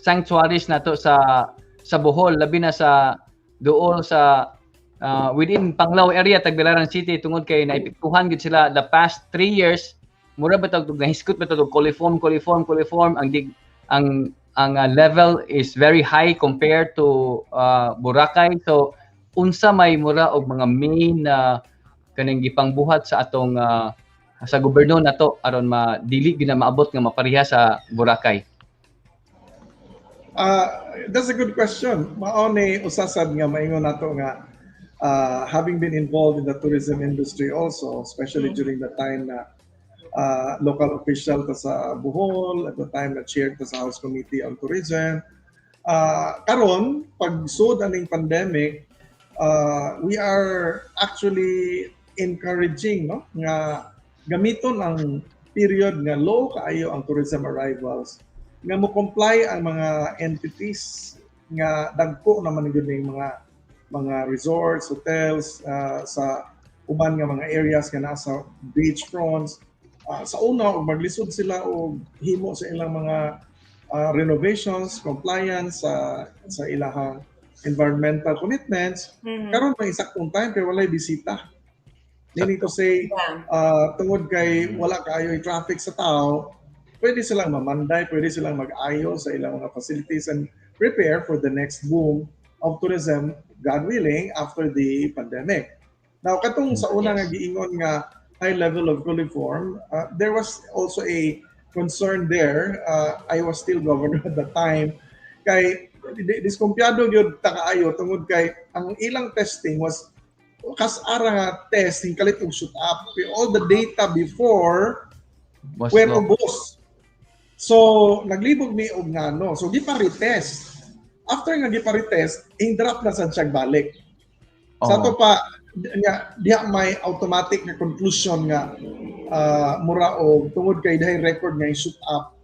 sanctuaries nato sa Bohol, labi na sa duol sa within Panglao area, Tagbilaran City, tungod kay naepektuhan gid sila the past 3 years, mura ba tawag nahiskot ba tawag coliform coliform coliform, ang dig, ang level is very high compared to Boracay. So Unsa may mura og mga main na kaning gipangbuhat sa atong sa gobyerno nato aron ma dili gyud na maabot nga mapareha sa Boracay? That's a good question. Mao ni usa sad nga maingon nato nga having been involved in the tourism industry also, especially during the time na local official ta sa Bohol, at the time na chair ta sa House Committee on Tourism. Karon pag sud aning pandemic, we are actually encouraging, no, nga gamiton ang period nga low kaayo ang tourism arrivals nga mo comply ang mga entities nga dagko naman gyud ning mga resorts, hotels sa uban nga mga areas nga nasa beach fronts. Sa una og maglisod sila og himo sa ilang mga renovations, compliance sa ilahang environmental commitments. Karon may saktong time kay walay bisita. Meaning to say, tungod kay wala kaayo traffic sa tao, pwede silang mamanday, pwede silang mag-ayo sa ilang mga facilities and prepare for the next boom of tourism, God willing, after the pandemic. Now, katong sa una nga giingon nga high level of coliform, there was also a concern there. I was still governor at the time. Kay diskumpiyado gyud ta kaayo tungod kay ang ilang testing was kas-ara nga test kalit og shoot up. All the data before Was were low. Ubos. So, naglibog mi og ngano. So, gipa-retest. After nga gipa-retest, in-drop na sad siya balik. Sa ato pa, nga, diha may automatic na conclusion nga mura og tungod kay dahil record nga i-shoot up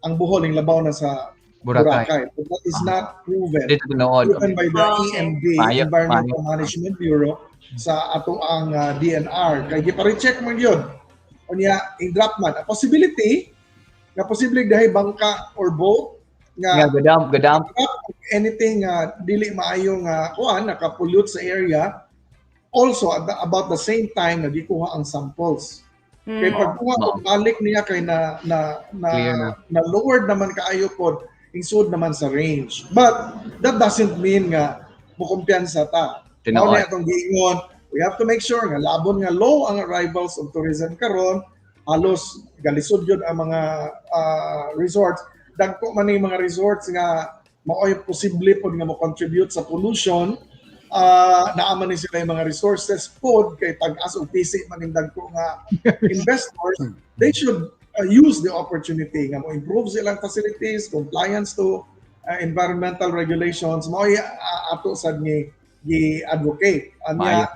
ang Bohol ing labaw na sa Boracay. Boracay. But that is not proven. Dito tinuod. Proven by the EMB, Maayo, Environmental Management Bureau, sa ato ang DENR. Kay gipa-recheck man yun. Unya, in-drop man. A possibility, nga posible dahil bangka or boat, nga Nga gadam, gadam. Drop anything dili maayo nga kuan nakapollute sa area, also at about the same time nagikuha ang samples kay pagkuha og balik niya kay na Clear na. Na lowered naman kaayo pod, ingsud naman sa range, but that doesn't mean nga mukumpiyansa ta. Mao Tinuod. ni atong giingon, we have to make sure nga labon nga low ang arrivals of tourism karon, halos galisod yun ang mga resorts, dagko man ni mga resorts nga maoy posible pod nga mo contribute sa pollution, naa man ni sila yung mga resources pod kay tag-as og pisi man ning dagko nga investors. They should use the opportunity nga mo improve silang facilities, compliance to environmental regulations. Maoy ato sad ni gi-advocate. Anya,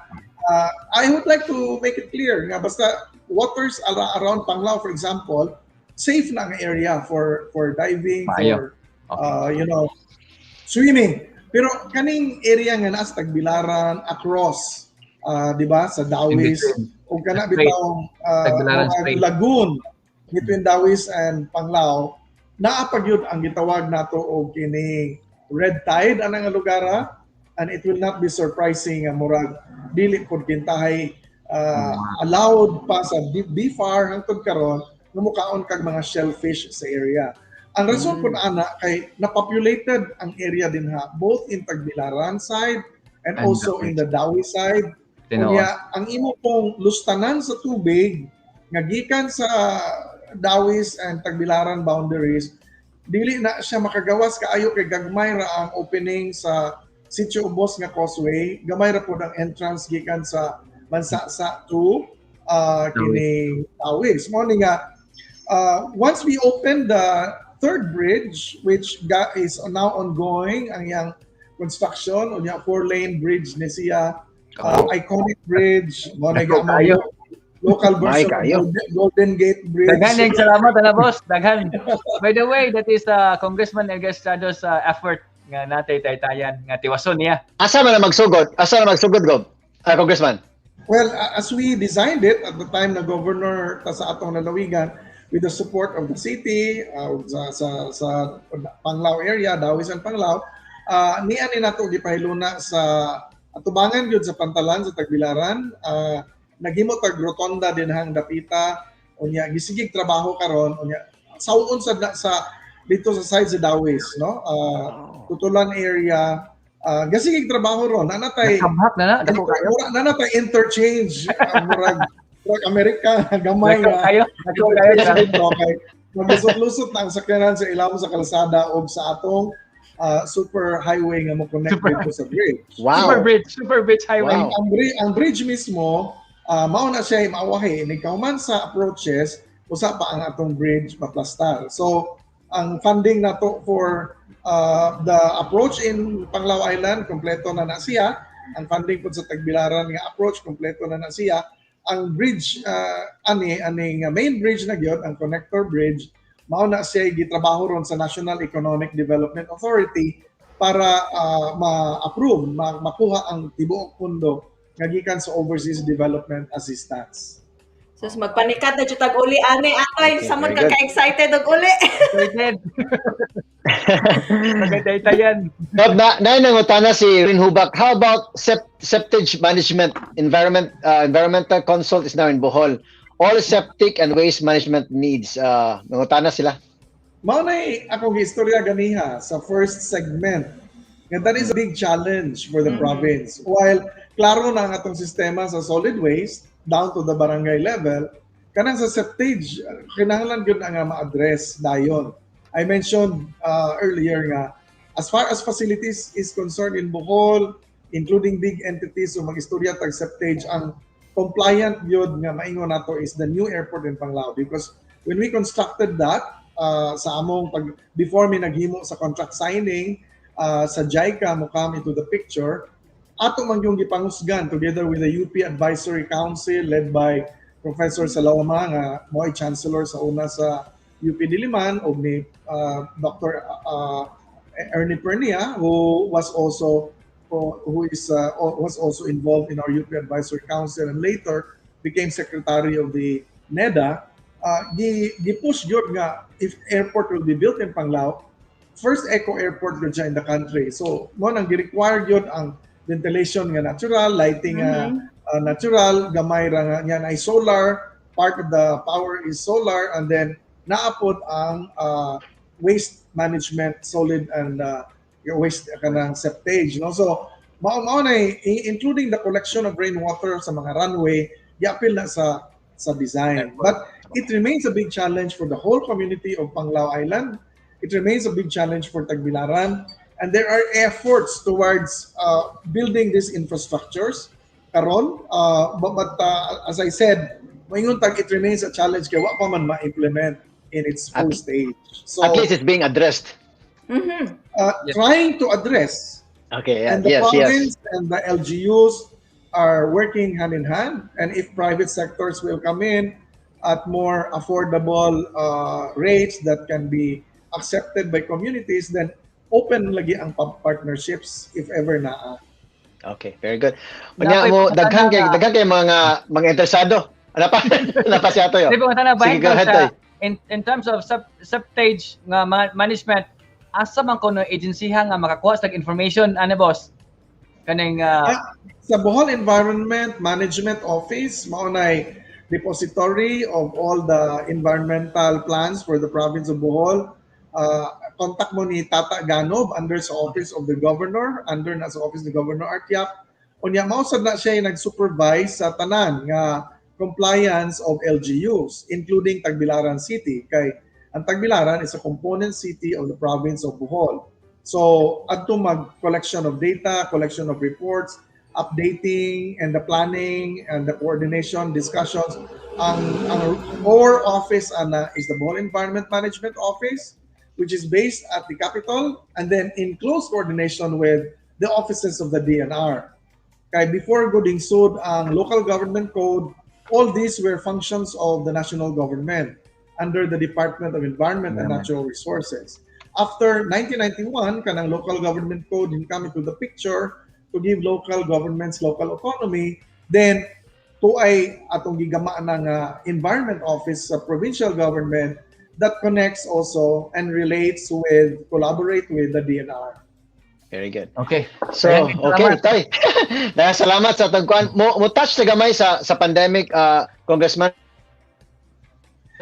I would like to make it clear nga basta waters around Panglao, for example, safe na ang area for diving, Maayo. For swimming. Pero kaning area nga naa sa Tagbilaran across, di ba, sa Dawis o kana Strait. Bitawng Tagbilaran mga Strait. Lagoon between Dawis and Panglao, naa pa gyud ang gitawag nato og kini red tide ana nga lugar ah. And it will not be surprising nga murag dili pod kintahay allowed pa sa BFAR hangtod karon nga mukaon kag mga shellfish sa area. Ang rason po ana kay napopulated ang area dinha both in Tagbilaran side and And also the in the Dawis side. Tinuod. Unya, ang imo pong lustanan sa tubig nga gikan sa Dawis and Tagbilaran boundaries, dili na siya makagawas kaayo kay gagmay ra ang opening sa Sitio Ubos nga causeway, gamay ra pod ang entrance gikan sa Mansasa to kining Dawis. Mao ni nga once we open the third bridge, which is now ongoing ang iyang construction, unya 4-lane bridge ni siya, iconic bridge mo na Dako kaayo. local version May kaayo. of Golden Gate Bridge. Daghan yung salamat ana, boss. Daghan. By the way, that is Congressman Edgar Estrado's effort nga natay taytayan nga tiwason niya. Asa man na magsugod? Asa na magsugod, Gob? Ah, Congressman. Well, as we designed it at the time na governor ta sa atong lalawigan, with the support of the city, sa Panglao area, Dawis and Panglao, niya ni nato gipahiluna sa atubangan gyud sa pantalan sa Tagbilaran, naghimo tag rotonda dinhang dapita, unya gisigig trabaho karon, unya sawon sa dito sa side sa Dawis, no? Tutulan area, Gasigig trabaho ron. Naa natay Nakabhak na na, dako kayo. Mura na natay interchange, murag Amerika gamay Dako nga kayo. Dako kayo. Interchange, no, kay maglusot-lusot na ang sakyanan sa ilawom sa kalsada o sa atong super highway nga mo connect dito sa bridge. Super bridge highway. Ang bridge mismo, mao na siya maawahi. Ni kauman sa approaches, usa pa ang atong bridge maplastar. So, ang funding nato for the approach in Panglao Island, kompleto na na siya. Ang funding po sa Tagbilaran nga approach, kompleto na na siya. Ang bridge, aning main bridge na gyud, ang connector bridge, mao na siya gitrabaho ron sa National Economic Development Authority para ma-approve, makuha ang tibuok pundo nga gikan sa Overseas Development Assistance. So, magpanikat na jud tag uli ani atoy, Okay, samot very ka good. ka-excited og uli. Excited. Pagkataytayan. Bob, na nangutana si Rin Hubak, how about septage management? Environmental consult is now in Bohol. All septic and waste management needs. Nangutana sila. Mao na akong istorya ganiha sa first segment. Nga that is a big challenge for the province. While klaro na ang atong sistema sa solid waste down to the barangay level, kanang sa septage, kinahanglan gyud na nga ma-address dayon. I mentioned earlier nga as far as facilities is concerned in Bohol, including big entities, so mag-istorya tag septage, ang compliant gyud nga maingon nato is the new airport in Panglao, because when we constructed that sa among pag before mi naghimo sa contract signing sa JICA mo come into the picture, ato man yung gipangusgan together with the UP Advisory Council led by Professor Saloma nga mo'y chancellor sa una sa UP Diliman og ni Dr. Ernie Pernia, who was also involved in our UP Advisory Council and later became secretary of the NEDA, gi push gyud nga if airport will be built in Panglao, first eco airport gyud siya in the country. So mo nang gi-require gyud ang ventilation nga natural, lighting nga natural, gamay ra nga niya ay solar, part of the power is solar, and then naapod ang waste management, solid and waste kanang septage, no? So mao na including the collection of rainwater sa mga runway, giapil na sa design. But it remains a big challenge for the whole community of Panglao Island. It remains a big challenge for Tagbilaran, and there are efforts towards building these infrastructures karon, but as I said, moingon tag it remains a challenge kay wa pa man ma-implement in its full stage. So At least it's being addressed. Trying to address and the province and the LGUs are working hand in hand. And if private sectors will come in at more affordable rates that can be accepted by communities, then open lagi ang partnerships if ever naa. Okay, very good. Unya Nakoy mo pangutana daghan kay daghan kay mga interesado. Ano pa? Ano pa siya to? Di ba na Sige, go ahead, sa Toy. in terms of septage nga management, asa man kuno agency ha nga makakuha sa information ano, boss, kaning Sa Bohol Environment Management Office, mao nay depository of all the environmental plans for the province of Bohol. Contact mo ni Tata Ganob under sa Office of the Governor, under na sa Office ni Governor Arquiap. Unya mao sad na siya yung nag-supervise sa tanan nga compliance of LGUs, including Tagbilaran City, kay ang Tagbilaran is a component city of the province of Bohol. So, adto mag collection of data, collection of reports, updating and the planning and the coordination discussions. Ang core office ana is the Bohol Environment Management Office, which is based at the capital and then in close coordination with the offices of the DENR. Kay before gud sud ang local government code, all these were functions of the national government under the Department of Environment and Natural Resources. After 1991, kanang local government code in come into the picture to give local governments local autonomy, then tuay atong gigama ng environment office sa provincial government that connects also and relates with, collaborate with the DENR. Very good. Okay. So, Maraming okay, salamat. Tay. Daghang salamat sa tagkuan. Mo touch na gamay sa pandemic, Congressman.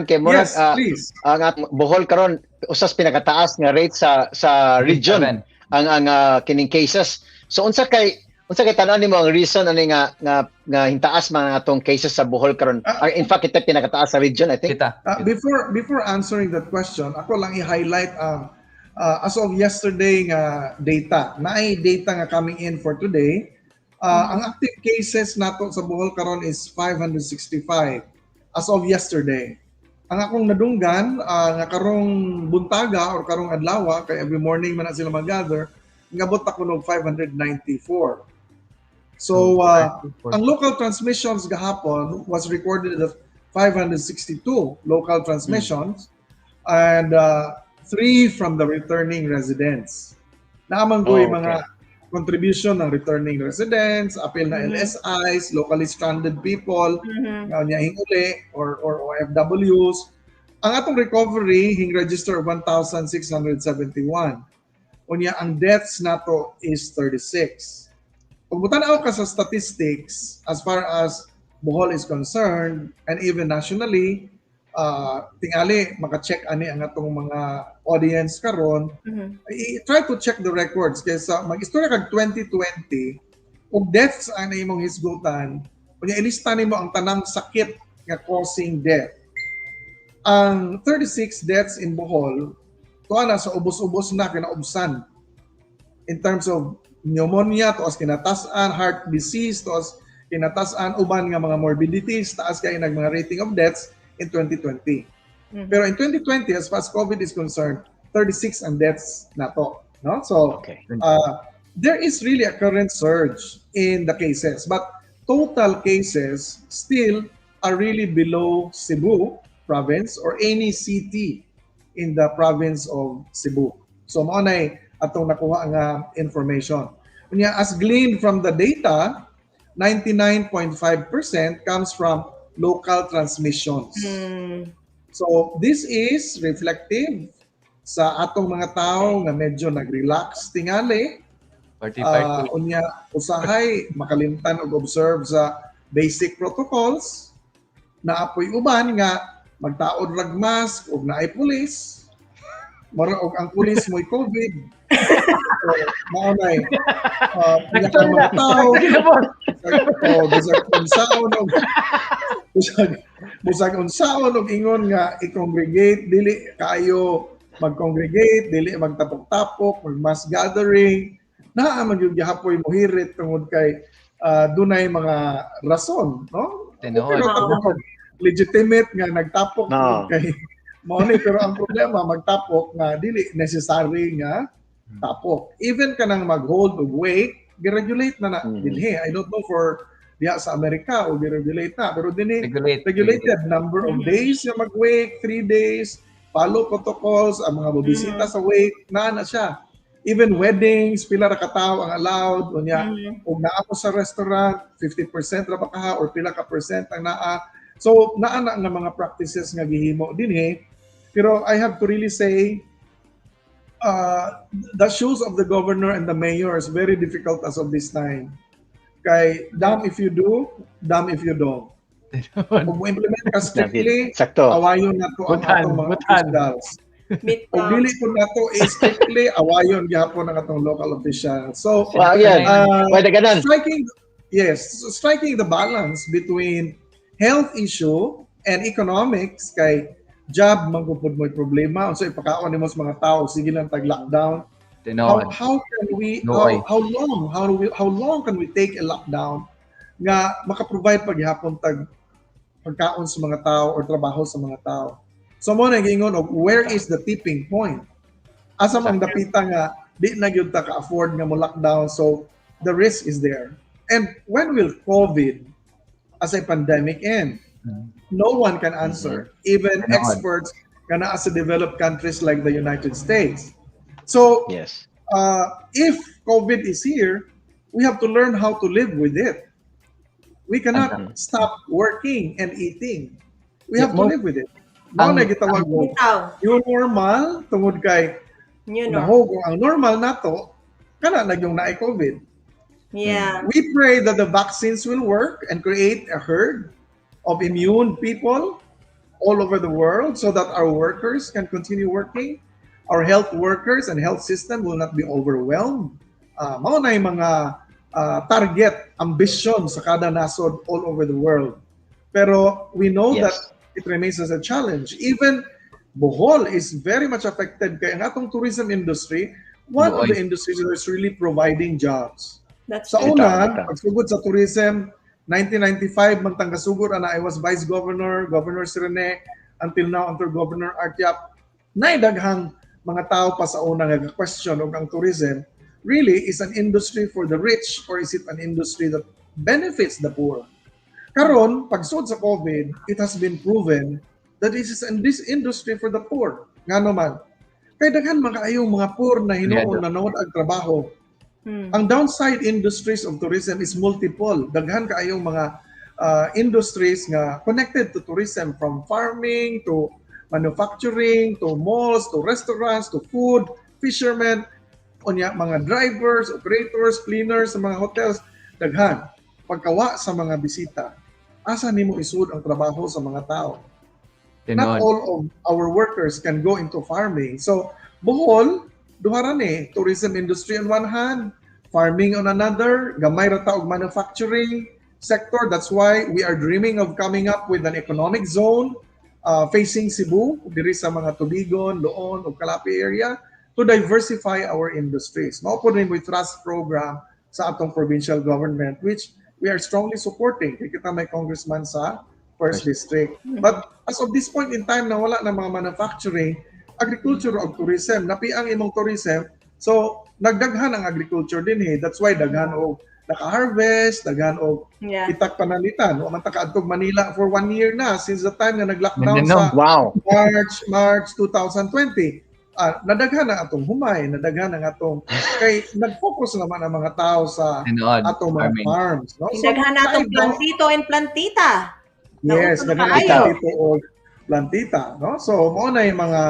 Kay murag Yes, please. Ang atong Bohol karon usas pinakataas nga rate sa region Seven. ang kining cases. So unsa kay tan-aw nimo ang reason ani nga hintaas man ang atong cases sa Bohol karon? In fact, kita pinakataas sa region, I think. Kita. Before answering that question, ako lang i-highlight ang as of yesterday nga data. Naay data nga coming in for today. Ang active cases nato sa Bohol karon is 565 as of yesterday. Ang akong nadunggan nga karong buntaga or karong adlaw, kay every morning man na sila mag-gather, ngabot ako og 594. So ang local transmissions gahapon was recorded at 562 local transmissions and three from the returning residents. Naa man ko'y mga contribution ng returning residents, apil na LSIs, locally stranded people, nga niya hinguli or OFWs. Ang atong recovery hing register 1,671. Unya ang deaths nato is 36. Kung mutan-aw ka sa statistics as far as Bohol is concerned and even nationally, tingali maka-check ani ang atong mga audience karon, try to check the records kaysa mag-istorya kag 2020 ug deaths ang imong hisgutan, unya ilista nimo ang tanang sakit nga causing death. Ang 36 deaths in Bohol tuwa na sa ubos-ubos na kinaubsan in terms of pneumonia, tuas kinatasan, heart disease, tuas kinatasan, uban nga mga morbidities, taas kay nag mga rating of deaths in 2020. Pero in 2020, as far as COVID is concerned, 36 ang deaths nato, no? So, there is really a current surge in the cases, but total cases still are really below Cebu province or any city in the province of Cebu. So mao nay atong nakuha nga information. Unya, as gleaned from the data, 99.5% comes from local transmissions. So this is reflective sa atong mga tao nga medyo nag-relax tingali. Party party. Unya usahay makalimtan og observe sa basic protocols. Naa poy uban nga magtaod rag mask og naay pulis. Mura og ang pulis mo'y COVID. So, mao nay unya ang mga tao oh, bisag unsaon og ingon nga i-congregate, dili kayo mag-congregate, dili magtapok-tapok, mag mass gathering, naa man gyud gihapoy mohirit tungod kay dunay mga rason, no? Tinuod. Pero tapok, legitimate nga nagtapok No. tungod kay mao ni, pero ang problema magtapok nga dili necessary nga tapok. Even kanang mag-hold og wake, gi-regulate na na dinhi. I don't know for diha sa Amerika o gi-regulate na, pero dinhi Regulate. regulated number of days nga mag-wake, 3 days, follow protocols, ang mga bobisita sa wake, na siya. Even weddings, pila ra ka tawo ang allowed, unya ug naa mo sa restaurant, 50% ra ba ka or pila ka percent ang naa. So naa na nga mga practices nga gihimo dinhi. Pero I have to really say the shoes of the governor and the mayor is very difficult as of this time. Kay damn if you do, damn if you don't. Kung mo-implement ka strictly, Sakto. Awayon na to ang Butan, atong mga butan. officials. Bitaw. Kung dili po nato strictly, awayon gihapon ang atong local official. So, Wow, yan. Pwede ganon. Striking, yes, striking the balance between health issue and economics kay job man gud mo'y problema, unsa ipakaon nimo sa mga tao, sige lang tag lockdown? Tinuod. How can we No how, way. how long how do we how long can we take a lockdown nga maka-provide paghapon tag pagkaon sa mga tao or trabaho sa mga tao? So mo na giingon og where is the tipping point, asa man dapita nga di na gyud ta ka-afford nga mo lockdown? So the risk is there. And when will COVID as a pandemic end? No one can answer, even Tinuod. Experts nga naa sa developed countries like the United States. So if COVID is here, we have to learn how to live with it. We cannot stop working and eating. We have to live with it. Mao na gitawag mo Bitaw. new normal tungod kay New normal. nahog ang normal nato kana na yung naay COVID. We pray that the vaccines will work and create a herd of immune people all over the world so that our workers can continue working. Our health workers and health system will not be overwhelmed Mao na yung mga target, ambition sa kada nasod all over the world. Pero we know that it remains as a challenge. Even Bohol is very much affected kay ang atong tourism industry, one of Buoy. The industries that is really providing jobs. That's Sa true. una, Bitaw, bitaw. Pagsugod sa tourism, 1995, man tang kasugod, ana, I was vice governor, Governor si Rene, until now, until Governor Art Yap, naay daghang mga tao pa sa una nga question og ang tourism really is an industry for the rich or is it an industry that benefits the poor? Karon, pagsud sa COVID, it has been proven that it is an this industry for the poor. Ngano man? Kay daghan man kaayong mga poor na hinuon na nawad ang trabaho. Ang downside industries of tourism is multiple. Daghan kaayong mga industries nga connected to tourism, from farming to manufacturing to malls to restaurants to food, fishermen, unya mga drivers, operators, cleaners sa mga hotels, daghan. Pagkawa sa mga bisita, asa nimo isud ang trabaho sa mga tao? Not Tinuod. All of our workers can go into farming. So, Bohol, duha ra ni, tourism industry on one hand, farming on another, gamay ra ta og manufacturing sector. That's why we are dreaming of coming up with an economic zone facing Cebu, diri sa mga Tubigon, Loon, ug Calape area to diversify our industries. Mao pod ni mo'y thrust program sa atong provincial government, which we are strongly supporting. Kay kita may congressman sa first district. But as of this point in time na wala na mga manufacturing, agriculture o tourism, napi ang imong tourism, so nagdaghan ang agriculture dinhi. That's why daghan og naka-harvest, daghan og itak pananglitan. Wa man ta kaadtog Manila for one year na since the time nga nag-lockdown Mindanao. Sa March 2020. Nadaghan ang atong humay, nadaghan ang atong kay nag-focus naman ang mga tao sa Tinuod. Atong mga Farming. Farms, no? So, Daghan natong plantito and plantita. Yes, Nauso daghan na ang kaayo. plantito o plantita, no? So mao na yung mga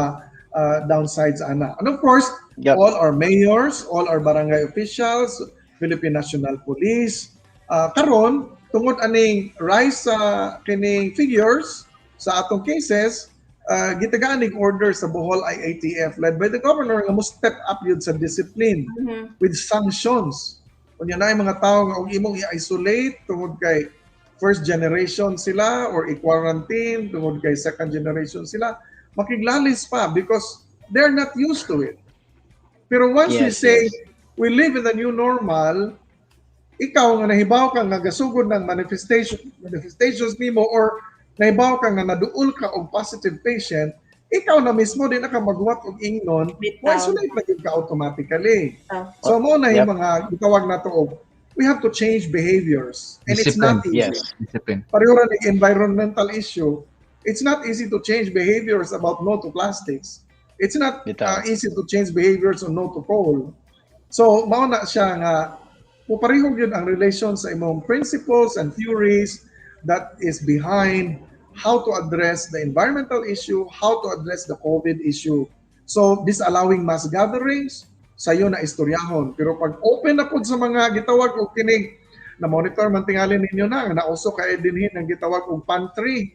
downsides ana. And of course, all our mayors, all our barangay officials, Philippine National Police, karon tungod aning rise sa kining figures sa atong cases, gitagaan ning order sa Bohol IATF led by the governor nga mo step up yun sa discipline with sanctions. Unya na yung mga tao nga og imong i-isolate tungod kay first generation sila or i-quarantine tungod kay second generation sila, makiglalis pa because they're not used to it. Pero once we say we live in the new normal, ikaw nga nahibaw ka nga gasugod ng manifestations nimo or nahibaw ka nga naduol ka og positive patient, ikaw na mismo di na ka maghuwat og ingnon, Bitaw. mo-isolate na gyud ka automatically. Ah. So mao na yung mga gitawag nato og we have to change behaviors and it's not easy. Discipline. Pareho ra ning environmental issue. It's not easy to change behaviors about no to plastics. It's not Bitaw. Easy to change behaviors on no to coal. So mao na siya nga mupareho gyud ang relation sa imong principles and theories that is behind how to address the environmental issue, how to address the COVID issue. So disallowing mass gatherings, sayo na istoryahon. Pero pag open na pud sa mga gitawag og kining na monitor man tingali ninyo na nga nauso kay dinhi ang gitawag og pantry.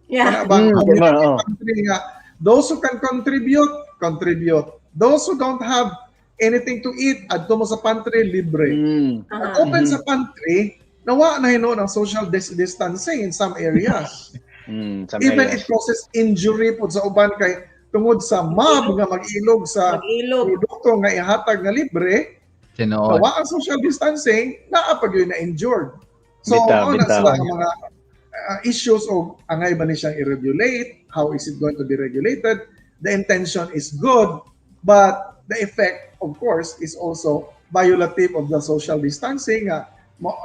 Kana bang community Diba, oh. pantry nga those who can contribute, contribute. Those who don't have anything to eat, adto mo sa pantry, libre. Pag open sa pantry, nawa na hinuon ang social distancing in some areas. Some Even areas. it causes injury po sa uban kay tungod sa mob nga mag-ilog sa Mag-ilog. Produkto nga ihatag nga libre, Tinuod. nawa ang social distancing, naa pa gyud na injured. So, Bitaw, mao na bitaw. sila ang mga issues o angay ba ni siyang i-regulate, how is it going to be regulated? The intention is good, but the effect, of course, is also violative of the social distancing nga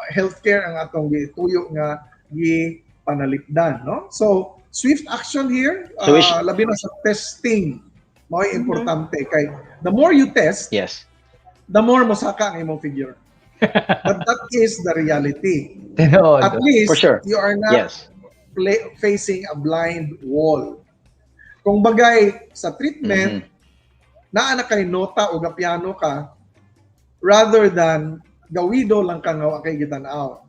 healthcare ang atong gituyo nga gipanalikdan, no? So, swift action here, So labi na sa testing, mao'y importante kay the more you test, the more mosaka ang imong figure. But that is the reality. Tinuod. At least For sure. you are not facing a blind wall. Kung bagay sa treatment, naa na kay nota o gapiano ka rather than gawido lang ka nga wa kay gitan-aw.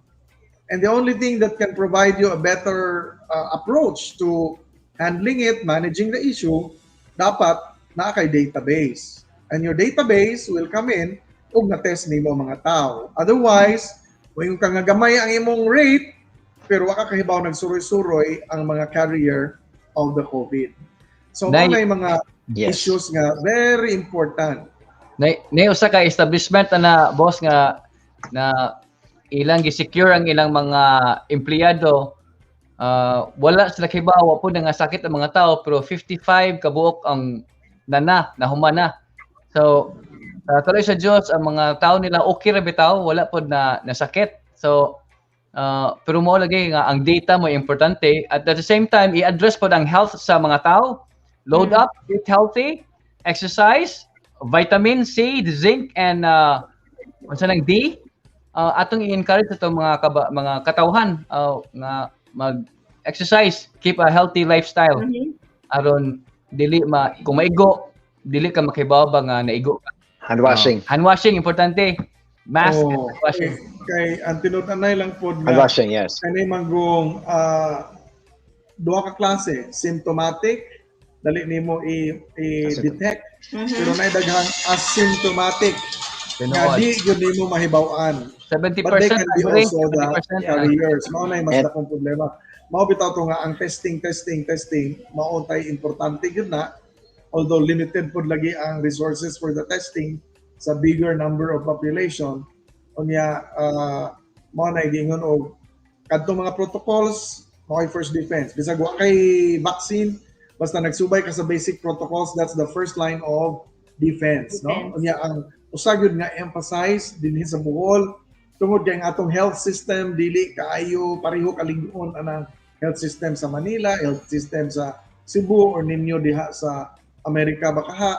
And the only thing that can provide you a better approach to handling it, managing the issue, dapat naa kay database. And your database will come in Ug na-test nimo ang mga tao. Otherwise, kung ka nga gamay ang imong rate, pero wa ka kahibaw nagsuroy-suroy ang mga carrier of the COVID. So, mao na yung mga issues nga very important. Na usa ka establishment na, boss, nga na ilang gi-secure ang ilang mga empleyado, wala sila kibaw wa po nga sakit ang mga tao, pero 55 kabuok ang nana nahuman na. So tuloy sa Dios, ang mga tao nila okay ra bitaw, wala pod na nasakit. So pero mo lagi nga ang data mo importante. At the same time, i-address pod ang health sa mga tao, load up, eat healthy, exercise, vitamin C, zinc and unsa nang D, atong i-encourage atong mga katawhan nga mag-exercise, keep a healthy lifestyle aron dili ma kung maigo, dili ka makibaw ba nga naigo ka. Hand washing. Hand washing importante. Mask and Oh, hand washing. Kay ang tinud-anay lang pod Hand nga washing, yes. kani manggong duha ka klase, symptomatic, dali nimo i-detect, pero naay daghang asymptomatic nga Tinuod. di gyud nimo mahibaw-an. 70% But they can be agree, also the 70%. carriers. Mao na mas dakong problema. Mao bitaw to nga ang testing, testing, testing, mao tay importante gyud na, although limited pod lagi ang resources for the testing sa bigger number of population. Unya mao na giingon og kadtong mga protocols mao first defense. Bisag wa kay vaccine, basta nagsubay ka sa basic protocols, that's the first line of defense, no? Defense. Unya ang usa gyud nga emphasize dinhi sa Bohol, tungod kay ang atong health system dili kaayo pareho kalig-on anang health system sa Manila, health system sa Cebu or ninyo diha sa Amerika baka ha,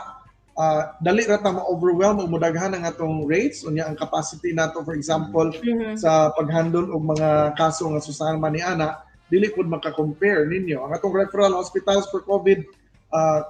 dali ra ta ma-overwhelm ug modaghan ang atong rates. Unya ang capacity nato, for example, sa paghandle og mga kaso nga susama ni ana, dili pud maka-compare ninyo ang atong referral hospitals for COVID,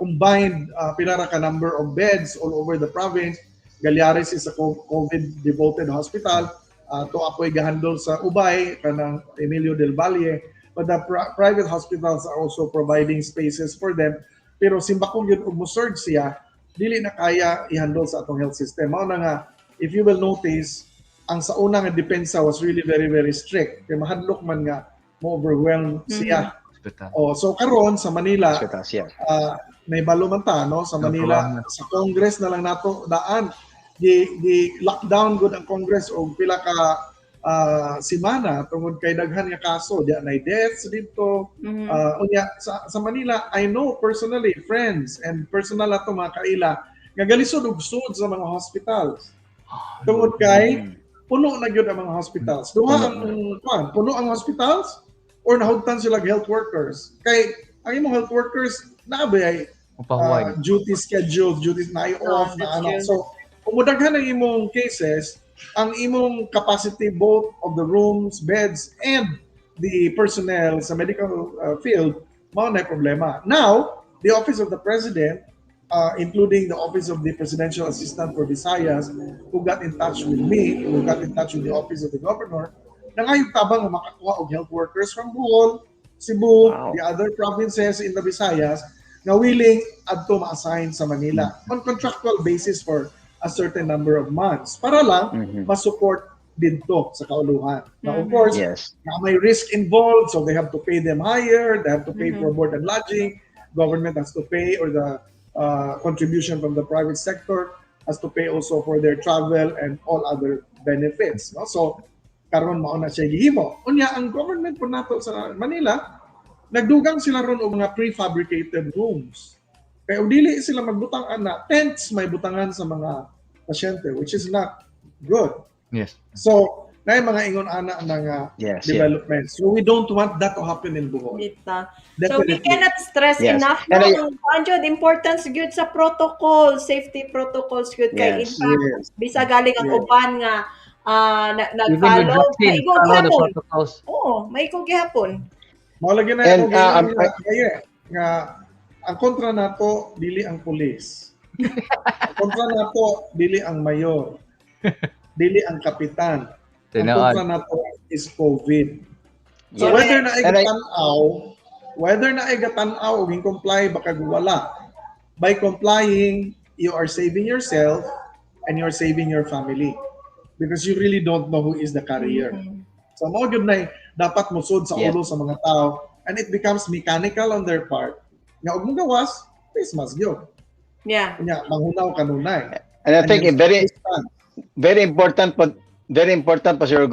combined pila ra ka number of beds all over the province. Gallares is a COVID devoted hospital. To ako'y gahandle sa Ubay, kanang Emilio del Valle, but the private hospitals are also providing spaces for them, pero simbako gyud og mo-surge siya, dili na kaya i-handle sa atong health system. Mao na nga if you will notice, ang sa una nga depensa was really very very strict kay mahadlok man nga mo overwhelm siya. Hospital. Oh, so karon sa Manila, Hospitals, yeah. May balo man ta, no, sa Manila, sa Congress na lang nato daan gi lockdown gud ang Congress og pila ka semana tungod kay daghan nga kaso diya, nay deaths dito. Unya sa Manila, I know personally friends and personal ato mga kaila nga galisod og sud sa mga hospitals tungod kay puno na gyud ang mga hospitals. Duha ang kuan, puno ang hospitals or nahugtan sila og health workers. Kay ang imong health workers naa ba ay Upahuway. Duty schedule, duty na off na That's ano. true. So, kung mudaghan ang imong cases, ang imong capacity both of the rooms, beds, and the personnel sa medical field, mao na problema. Now, the Office of the President, including the Office of the Presidential Assistant for Visayas, who got in touch with me, who got in touch with the Office of the Governor, nangayong tabang nga makakuha og health workers from Bohol, Cebu, the other provinces in the Visayas, nga willing adto ma-assign sa Manila on contractual basis for a certain number of months para lang ma-support didto sa kauluhan. Now, of course, na may risk involved, so they have to pay them higher, they have to pay for board and lodging, government has to pay or the contribution from the private sector has to pay also for their travel and all other benefits. No? So, karon mao na siya gihimo. Unya, ang government po nato sa Manila, nagdugang sila ron og mga prefabricated rooms. Kaya dili sila magbutang ana, tents may butangan sa mga pasyente, which is not good. So, na mga ingon ana na nga developments. So we don't want that to happen in Bohol. Dita. So we Definitely. Cannot stress enough, And no, ang kuan importance gyud sa protocol, safety protocols gyud kay in fact bisa galing ang uban nga na, Even with nag-follow, vaccine, maigo follow the gihapon. protocols. Oo, maigo gihapon. Mao lagi na And, ako nga, kaya, nga ang kontra nato dili ang pulis. Ang kontra nato dili ang mayor. Dili ang kapitan. Ang Tinuod. kontra nato is COVID. So whether na ay gatan-aw, whether na ay gatan-aw o comply baka wala. By complying, you are saving yourself and you're saving your family because you really don't know who is the carrier. So mao gyud na dapat musod sa ulo sa mga tao and it becomes mechanical on their part nga og mogawas, face mask gyud. Unya manghunaw kanunay. And I think And very distance. Very important po, very important po, Sir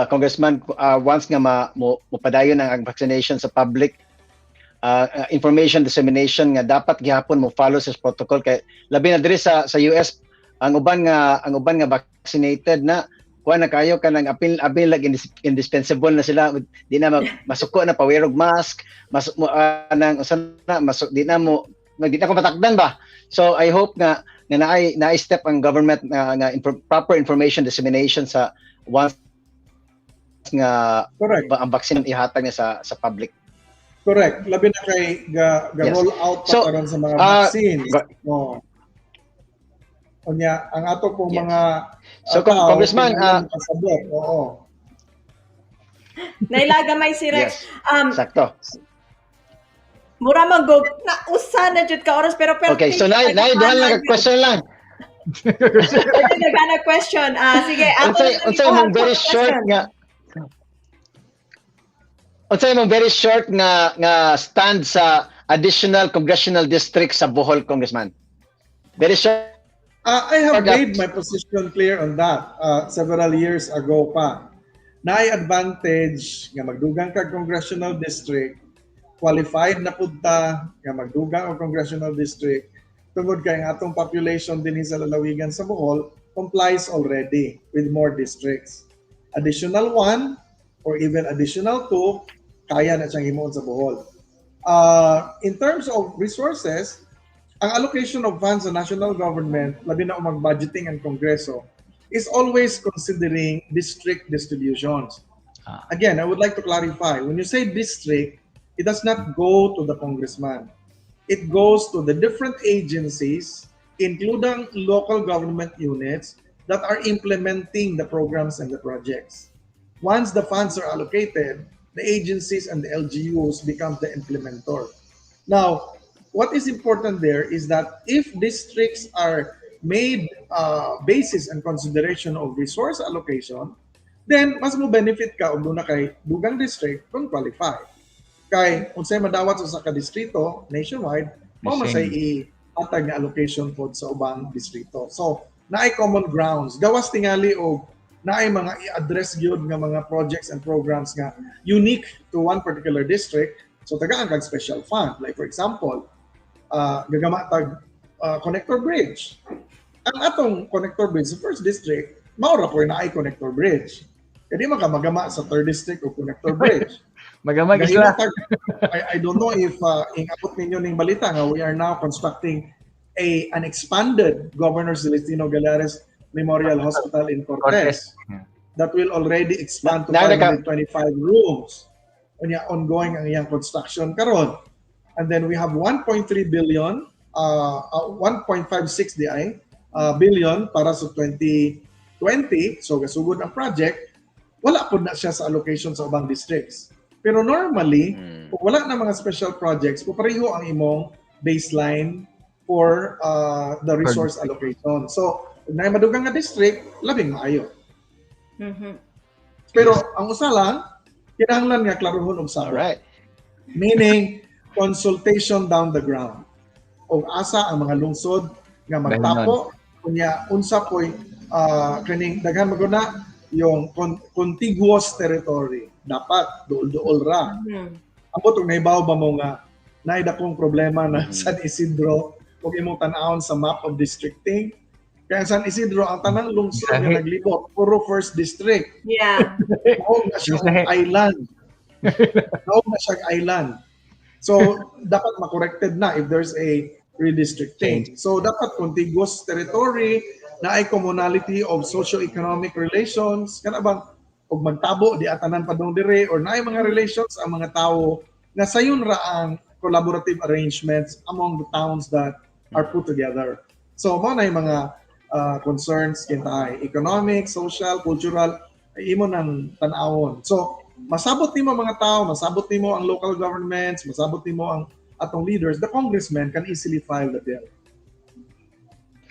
Congressman, once nga mopadayon ang vaccination sa public, information dissemination nga dapat gihapon mo follow sa protocol kay labi na diri sa US, ang uban nga vaccinated na, kuha na kayo kanang apil apil lag indispensable na sila, di na masuko na pa-wear og mask, mas mo nang usa na masuk, di na ko matakdan ba. So I hope nga naay step ang government nga proper information dissemination sa once nga Correct. Ang vaccine ihatag niya sa public. Correct. Labi na kay ga roll out pa So, karon sa mga vaccines. No. Unya, ang ato pong mga So, tao, Congressman, kinahanglan makasabot. Oo. Nailaga may si Rex. Yes. Um Sakto. Mura man go na usa na jud ka oras pero Okay, so naay duha lang ka question lang. Pwede nagana question. Ah, sige, ako Unsay na lang unsay ikuha mong ang very short question. nga unsay mong very short nga stand sa additional congressional district sa Bohol, Congressman? Very short. I have Or that- made my position clear on that several years ago pa. Naay advantage nga magdugang kag congressional district, qualified na pud ta nga magdugang og congressional district tungod kay ang atong population dinhi sa lalawigan sa Bohol complies already with more districts. Additional one or even additional two, kaya na siyang himuon sa Bohol. In terms of resources, ang allocation of funds sa national government, labi na kung mag-budgeting ang Kongreso, is always considering district distributions. Again, I would like to clarify, when you say district, it does not go to the congressman. It goes to the different agencies, including local government units that are implementing the programs and the projects. Once the funds are allocated, the agencies and the LGUs become the implementer. Now, what is important there is that if districts are made basis and consideration of resource allocation, then mas mo benefit ka og duna kay dugang district kung qualify. Kay unsay madawat sa usa ka distrito nationwide, mao man say ihatag nga allocation pod sa ubang distrito. So, naay common grounds. Gawas tingali og naay mga i-address gyud nga mga projects and programs nga unique to one particular district. So tagaan kag special fund. Like for example, gagama tag connector bridge. Ang atong connector bridge sa first district, mao ra po naay connector bridge. Kaya di man ka magama sa third district o connector bridge. Magama sila. I don't know if ingabot ninyo ning balita nga we are now constructing a an expanded Governor Celestino Gallares Memorial Hospital in Cortes, Cortes. That will already expand to 525 rooms. Unya ongoing ang iyang construction karon. And then we have 1.3 billion, 1.56 di ay billion para sa 2020. So gasugod ang project, wala pod na siya sa allocation sa ubang districts. Pero normally, kung wala na mga special projects, pareho ang imong baseline for the resource allocation. So, kung naay madugang nga district, labing maayo. Pero ang usa lang, kinahanglan nga klaruhon og sabot. Meaning, consultation down the ground. Og asa ang mga lungsod nga magtapo, kunya unsa poy kaning daghan maguna yung contiguous territory. Dapat duol-duol ra. Ambot og nahibaw ba mo nga naay dakong problema na San Isidro ug imong tan-awon sa map of districting? Kaya San Isidro, ang tanang lungsod nga Sahi. Naglibot puro first district. Mao na siya Sahi. Island. Mao na siya island. So dapat makorrected na if there's a redistricting. So dapat contiguous territory na ay commonality of socio-economic relations, kana bang og magtabo di atanan padung dire or naay mga relations ang mga tawo nga sayon ra ang collaborative arrangements among the towns that are put together. So mao na yung mga concerns kintahay economic, social, cultural ay imo nang tan-awon. So masabot nimo mga tao, masabot nimo ang local governments, masabot nimo ang atong leaders, the congressmen can easily file the bill.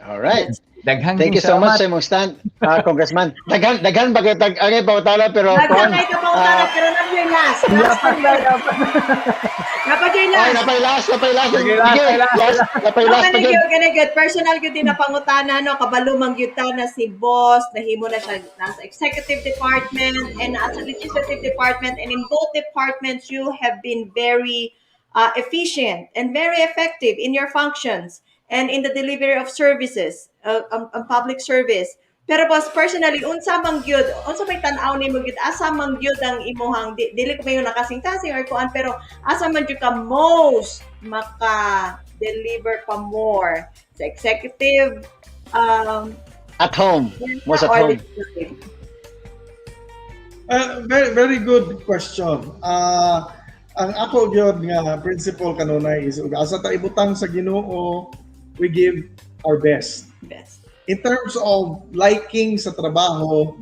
All right. Daghang Thank you so much sa imong stand, Congressman. Daghan daghan ba kay tag angay pangutana, pero Daghan kuan, kay ka pangutana, pero na yung last. Last na yun. Napad yung Ay, last. napay last, napay last. Sige, last, Sige, last, last, napay last pa Kani gyud. gyud, kani gyud personal gyud din na pangutana, no? Kabalo man gyud ta na si boss nahimo na siya nasa executive department and nasa legislative department, and in both departments you have been very efficient and very effective in your functions and in the delivery of services, public service. Pero boss, personally, unsa man gyud, unsa may tan-aw nimo gyud, asa man gyud ang imuhang dili ko mayon nakasing-kasing or kuan, pero asa man gyud ka most maka-deliver pa more, sa executive At home. Most at or home. Legislative? Very very good question. Ang ako gyud nga principle kanunay is ug asa ta ibutang sa Ginoo, we give our best. Best. In terms of liking sa trabaho,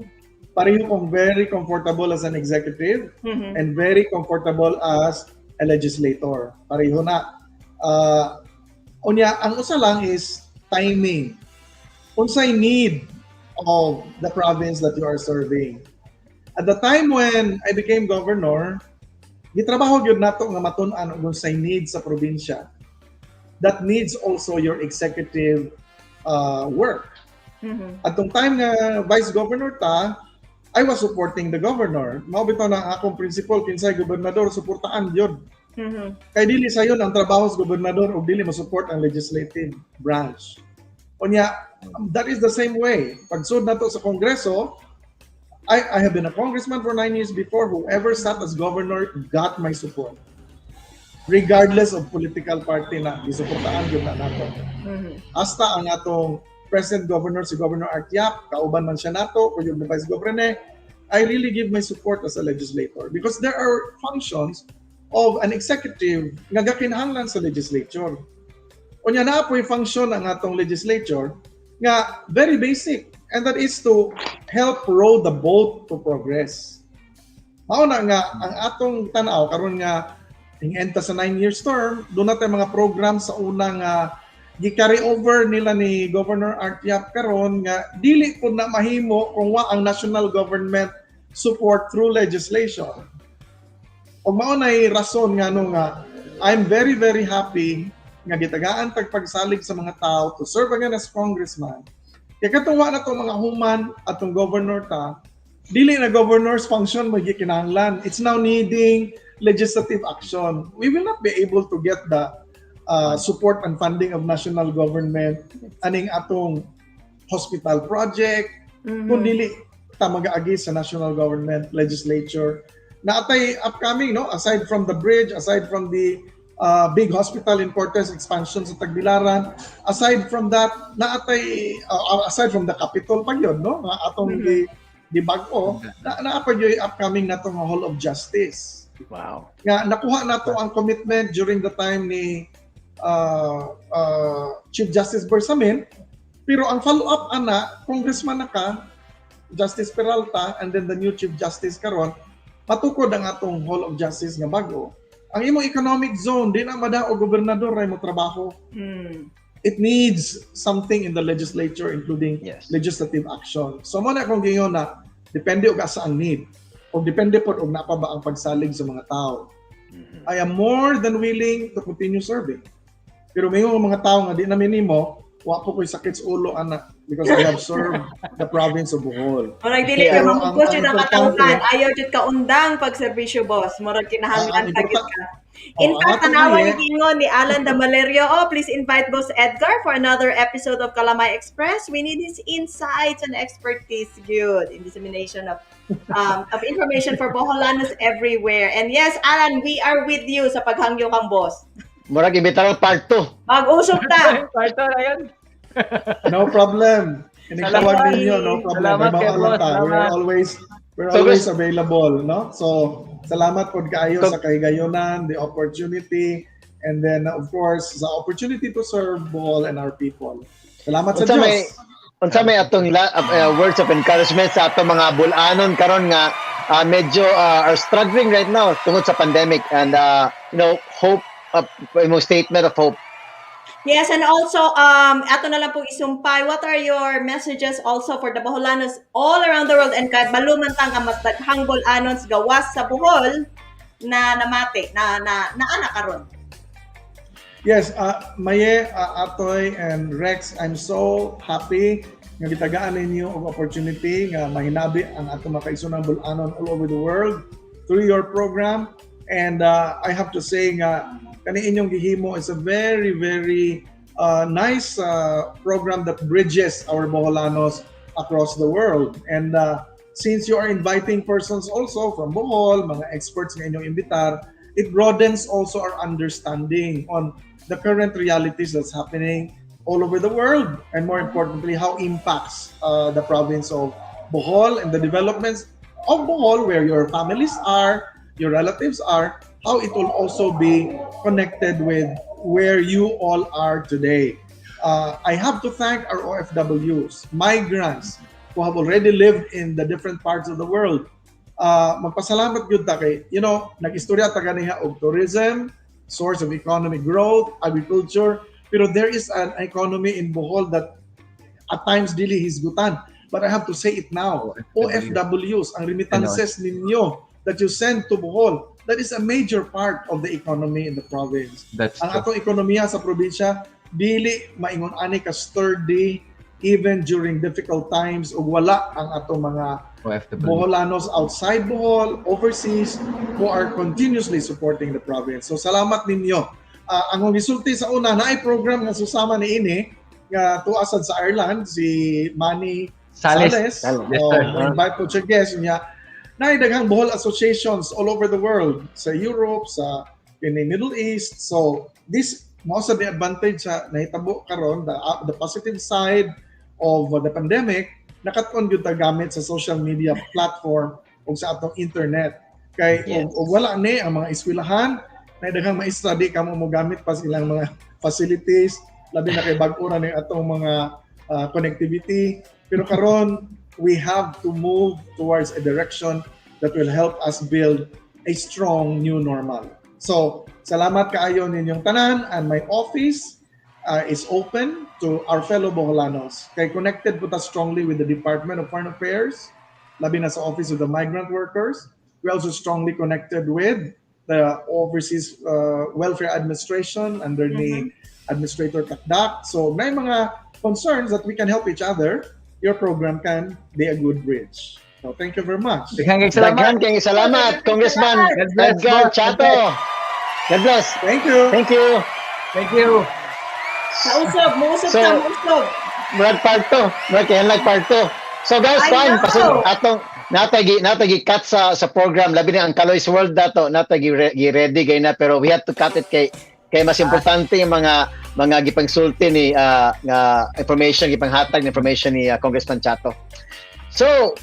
pareho kong very comfortable as an executive and very comfortable as a legislator. Pareho na. Unya, ang usa lang is timing. Unsay need of the province that you are serving. At the time when I became governor, gitrabaho gyud nato nga matun-an og unsay need sa probinsya. That needs also your executive work. Atong time nga vice governor ta, I was supporting the governor. Mao bitaw na ang akong principle, kinsay gobernador, suportaan gyud. Kay dili sayon ang trabaho sa gobernador ug dili mo-support ang legislative branch. Unya, that is the same way. Pagsud nato sa Kongreso, I have been a congressman for 9 years before. Whoever sat as governor got my support. Regardless of political party na, gisuportaan gyud na nato. Hasta ang atong present governor, si Governor Art Yap, kauban man siya nato, kung yung vice governor, I really give my support as a legislator because there are functions of an executive nga gakinahanglan sa legislature. Unya, naa po'y function ang atong legislature nga very basic, and that is to help row the boat to progress. Mao na nga ang atong tan-aw karon nga ing-enta sa 9 years term, duna tay mga program sa unang gi-carry over nila ni Governor Art Yap karon nga dili pud na mahimo kung wa ang national government support through legislation. Ug mao nay rason nga no nga I'm very very happy nga gitagaan tag pagsalig sa mga tao to serve again as congressman. Kay katong wa na to mga human atong governor ta, dili na governor's function mo gikinahanglan. It's now needing legislative action. We will not be able to get the support and funding of national government aning atong hospital project kung dili ta magaagi sa national government legislature. Naa tay upcoming, no, aside from the bridge, aside from the big hospital in Cortes, expansion sa Tagbilaran, aside from that, naa tay aside from the Capitol pa gyud, no, nga atong gi bag-o na, naa pa gyud upcoming natong Hall of Justice nga nakuha nato ang commitment during the time ni Chief Justice Bersamin, pero ang follow-up ana, congressman na ka, Justice Peralta, and then the new Chief Justice karon, matukod ang atong Hall of Justice nga bago. Ang imong economic zone, di na madaog gobernador ray mo trabaho. It needs something in the legislature, including legislative action. So mao na akong giingon na depende og asa ang need o depende pod og naa pa ba ang pagsalig sa mga tao. I am more than willing to continue serving. Pero may mga tao nga di na minimo, wa po ko'y sakit sa ulo ana because I have served the province of Bohol. Murag dili ka Pero mamugos ang yun ang importante- katawhan. Ayaw jud ka undang pag serbisyo, boss. Murag kinahanglan Ang pa gyud ka. In Oh, fact, ang atong tanawa mali- ni giingon ni Alan Damalerio, "Oh, please invite Boss Edgar for another episode of Kalamay Express. We need his insights and expertise good in dissemination of information for Boholanos everywhere." And yes, Alan, we are with you sa paghangyo kang boss. Murag imbitaran part 2. Mag-usok ta. Part 2 na yun. No problem. Inigtawag Salamat. ninyo, no problem. Salamat May kay mga boss. ta. We're Salamat. always So, always available, no? So, salamat pod kaayo sa kahigayonan, the opportunity, and then of course, sa opportunity to serve Bohol and our people. Salamat sa Unsa Diyos. Unsa may atong words of encouragement sa atong mga bulanon karon nga medyo are struggling right now tungod sa pandemic and hope, imong statement of hope? Yes, and also, ato na lang pong isumpay, what are your messages also for the Boholanos all around the world and kahit baluman tang ang mas daghang Boholanos gawas sa Bohol na namati, na ana karon? Yes, Maye, Atoy, and Rex, I'm so happy nga gitagaan ninyo og opportunity nga mahinabi ang atong mga kaigsoonang Bol-anon all over the world through your program. And I have to say nga kani inyong gihimo is a very, very nice program that bridges our Boholanos across the world. And since you are inviting persons also from Bohol, mga experts nga inyong imbitar, it broadens also our understanding on the current realities that's happening all over the world, and more importantly, how impacts the province of Bohol and the developments of Bohol, where your families are, your relatives are, how it will also be connected with where you all are today. I have to thank our OFWs, migrants who have already lived in the different parts of the world. Magpasalamat gyud ta kay nag-istorya ta ganiha og tourism, source of economic growth, agriculture, pero there is an economy in Bohol that at times dili hisgutan. But I have to say it now. OFWs, ang remittances ninyo that you send to Bohol, that is a major part of the economy in the province. That's Ang true. Atong ekonomiya sa probinsya dili maingon ani ka sturdy even during difficult times ug wala ang atong mga OFW. Boholanos outside Bohol, overseas, who are continuously supporting the province. So salamat ninyo. Ang akong gisulti sa una, naay program nga susama ni ini nga tuwa sad sa Ireland si Manny Sales. Sales. Sales. Yes, Oh, sir. Invite po siya guest niya. Naay daghang Bohol associations all over the world, sa Europe, sa in the Middle East. So this most of the advantage sa nahitabo karon, the positive side of the pandemic, nakat-on gyud ta gamit sa social media platform ug sa atong internet. Kay ug wala ni ang mga eskwelahan, na daghang maestra di kamo mo gamit pa silang mga facilities, labi na kay bag-o ra ni atong mga connectivity. Pero karon we have to move towards a direction that will help us build a strong new normal. So, salamat kaayo ninyong tanan, and my office is open to our fellow Boholanos. Kay connected po ta strongly with the Department of Foreign Affairs, labi na sa Office of the Migrant Workers. We also strongly connected with the Overseas Welfare Administration under ni Administrator Cacdac. So, may mga concerns that we can help each other. Your program can be a good bridge. So, thank you very much. Daghang kay salamat. Daghan kayong salamat, Congressman God bless, Edgar boss. Chatto. God bless. Thank you. Thank you. Thank you. Sa usob, muusog So, ta, muusog. Murag part 2. Murag kay like part 2. So guys, I kwan know. pasod atong natagi cut sa program, labi na ang Kaloy's World dato natagi gi ready gay na, pero we had to cut it kay mas importante yung mga gipangsulti ni nga information, gipanghatag na information ni Congressman Chatto. So,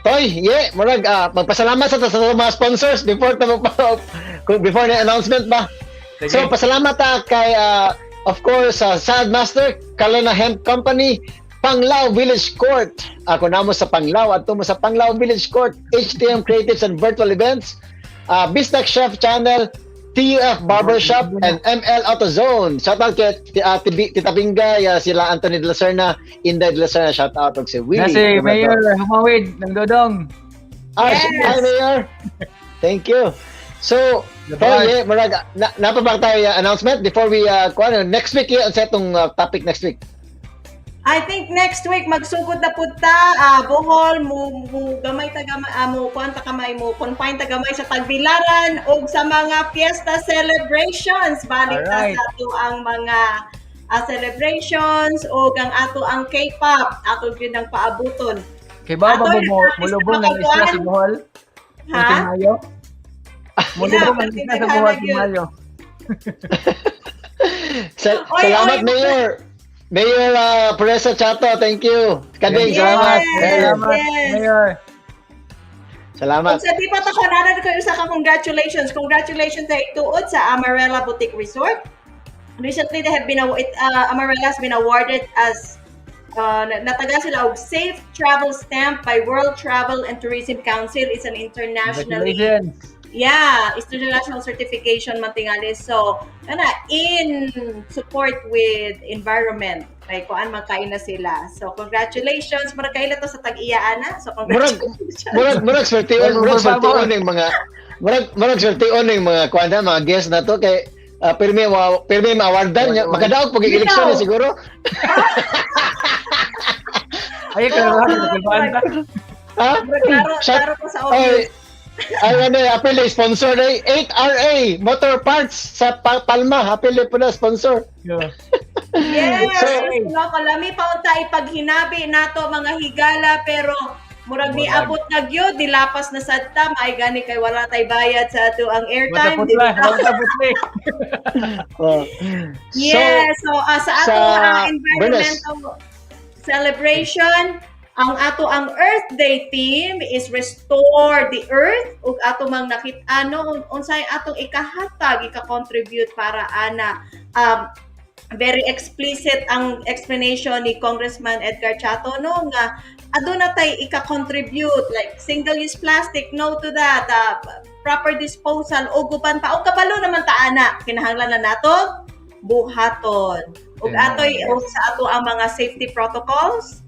Toy, yeah, murag magpasalamat sa mga sponsors before ta mo pa kung before na announcement ba. Sige. So pasalamat ta kay of course sa Salad Master, Kalona Hemp Company, Panglao Village Court. Ako namo sa Panglao at mo sa Panglao Village Court, HTM Creatives and Virtual Events, Bisdak Chef Channel, TUF Barbershop, and ML AutoZone. Shout out kay Tita Bingay, sila Anthony De La Serna, Inday De La Serna, shout out og si Willie. Na si Mayor Humawid ng Dodong. Ah, Yes. hi, Mayor. Thank you. So, Bye. Toy, eh, murag, na pa ba tayo announcement before we, kuan, next week, yun, sa itong topic next week? I think next week magsugod na pud ta Bohol mo gamay ta gamay mo kuan ta kamay, mo confine ta gamay sa tagbilaran ug sa mga fiesta celebrations. Balik ta sa ato ang mga celebrations ug ang ato ang K-pop ato gyud ang paabuton. Kay ba Ato, ba mo nagpractice mulubong na ang isla sa kakuan. Bohol? Ha? Mayo? Mulubong ang isla sa Bohol Yun. Mayo. Oy, Salamat, oy. Mayor. Mayor Pureza Chatto, thank you. Kading, Yes. salamat. Salamat, Yes. Mayor. Salamat. Kung sa di pa ta ko nanan ko usa ka congratulations. Congratulations sa ituod sa Amarela Boutique Resort. Recently they have been Amarela has been awarded as nataga sila og Safe Travel Stamp by World Travel and Tourism Council. It's an internationally Congratulations. Yeah, international certification man tingali. So, kana in support with environment. Kay kuan man kaayo na sila. So, congratulations. Murag kaila to sa tag-iya ana. So, congratulations. Murag swerte mga murag swerte ning mga kuan na, mga guest na to kay pirmi ma-awardan niya. Makadaog pag eleksyon na siguro. Ay, klaro, klaro. Ha? Klaro, klaro ko sa Ay, obvious. Ay ano, apil sponsor na 8RA Motor Parts sa Palma. Apil po na sponsor. Yes, So, so, kalami pa unta ipaghinabi nato, mga higala, pero murag ni abot na gyud, dilapas na sad ta. May gani kay wala tay bayad sa ato ang airtime. Mata putla, putla. Oh. Yes, so, sa ato sa environmental celebration, ang ato ang Earth Day theme is "Restore the Earth" ug ato mang nakit-an no unsay atong ikahatag, ika-contribute para ana. Very explicit ang explanation ni Congressman Edgar Chatto no nga aduna tay ika-contribute, like single-use plastic, no to that, proper disposal ug uban pa. Og kabalo naman ta ana, kinahanglan na nato buhaton. Ug atoy og sa ato ang mga safety protocols.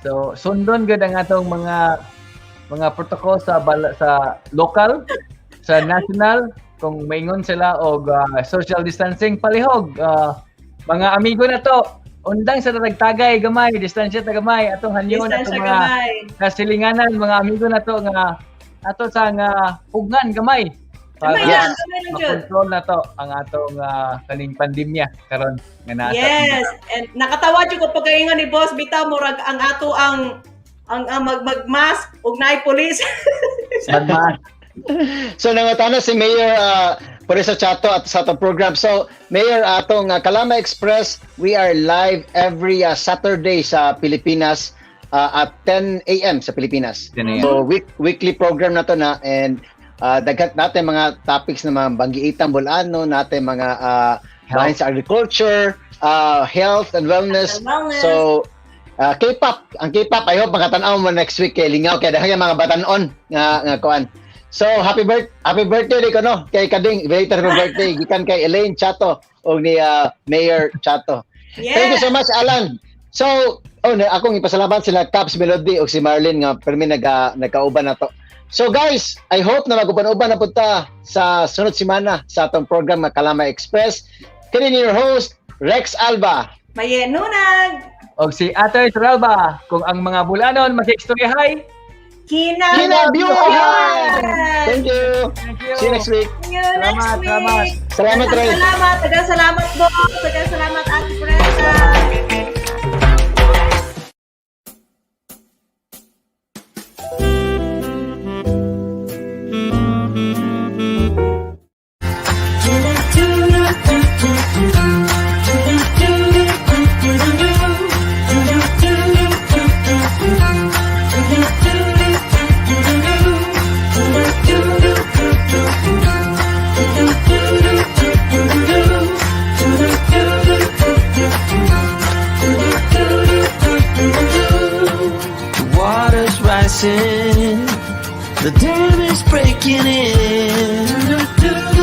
So, sundon gud ang atong mga protocol sa local, sa national. Kung maingon sila og social distancing, palihog. Mga amigo na to, undang sa tagtagay gamay, distansya ta gamay, atong hanyon atong Distansya mga gamay. Kasilinganan, mga amigo na to nga ato sa nga pugnan gamay para Gamay lang, gamay lang jud. makontrol na to ang atong kaning pandemya karon nga naa sa Yes, and nakatawa jud ko pagkaingon ni Boss bitaw, murag ang ato ang mag mask ug naay police. Magma. So nangutana si Mayor Puresa Chatto at sa atong program. So Mayor, atong Kalama Express, we are live every Saturday sa Pilipinas at 10 a.m. sa Pilipinas. 10 a.m. So weekly program na to na and daghan natin mga topics na mga banggiitang bulano, natin mga Health. bahin sa agriculture, health and wellness. And wellness. So K-pop, ang K-pop, I hope makatanaw mo next week kay lingaw kay daghan mga batanon nga kuan. So happy birthday di ko no kay Kading, very happy birthday gikan kay Elaine Chatto og ni Mayor Chatto. Yes. Thank you so much, Alan. So, oh, na, akong ipasalamat sila Caps Melody o si Marlene nga permi nagkauban na to. So guys, I hope na maguban-uban na punta sa sunod semana sa atong program nga Kalama Express. Kini your host, Rex Alba. Maye nunag. Og si Ate Turalba, kung ang mga bulanon makikstoryahay, Kinabyuhan! Thank you. Thank you. See you next week. See you next Salamat, week. salamat. Salamat, Ray. Salamat. Daghang salamat, boss. Daghang salamat, Ate Brenda. The water's rising, the dam is breaking in.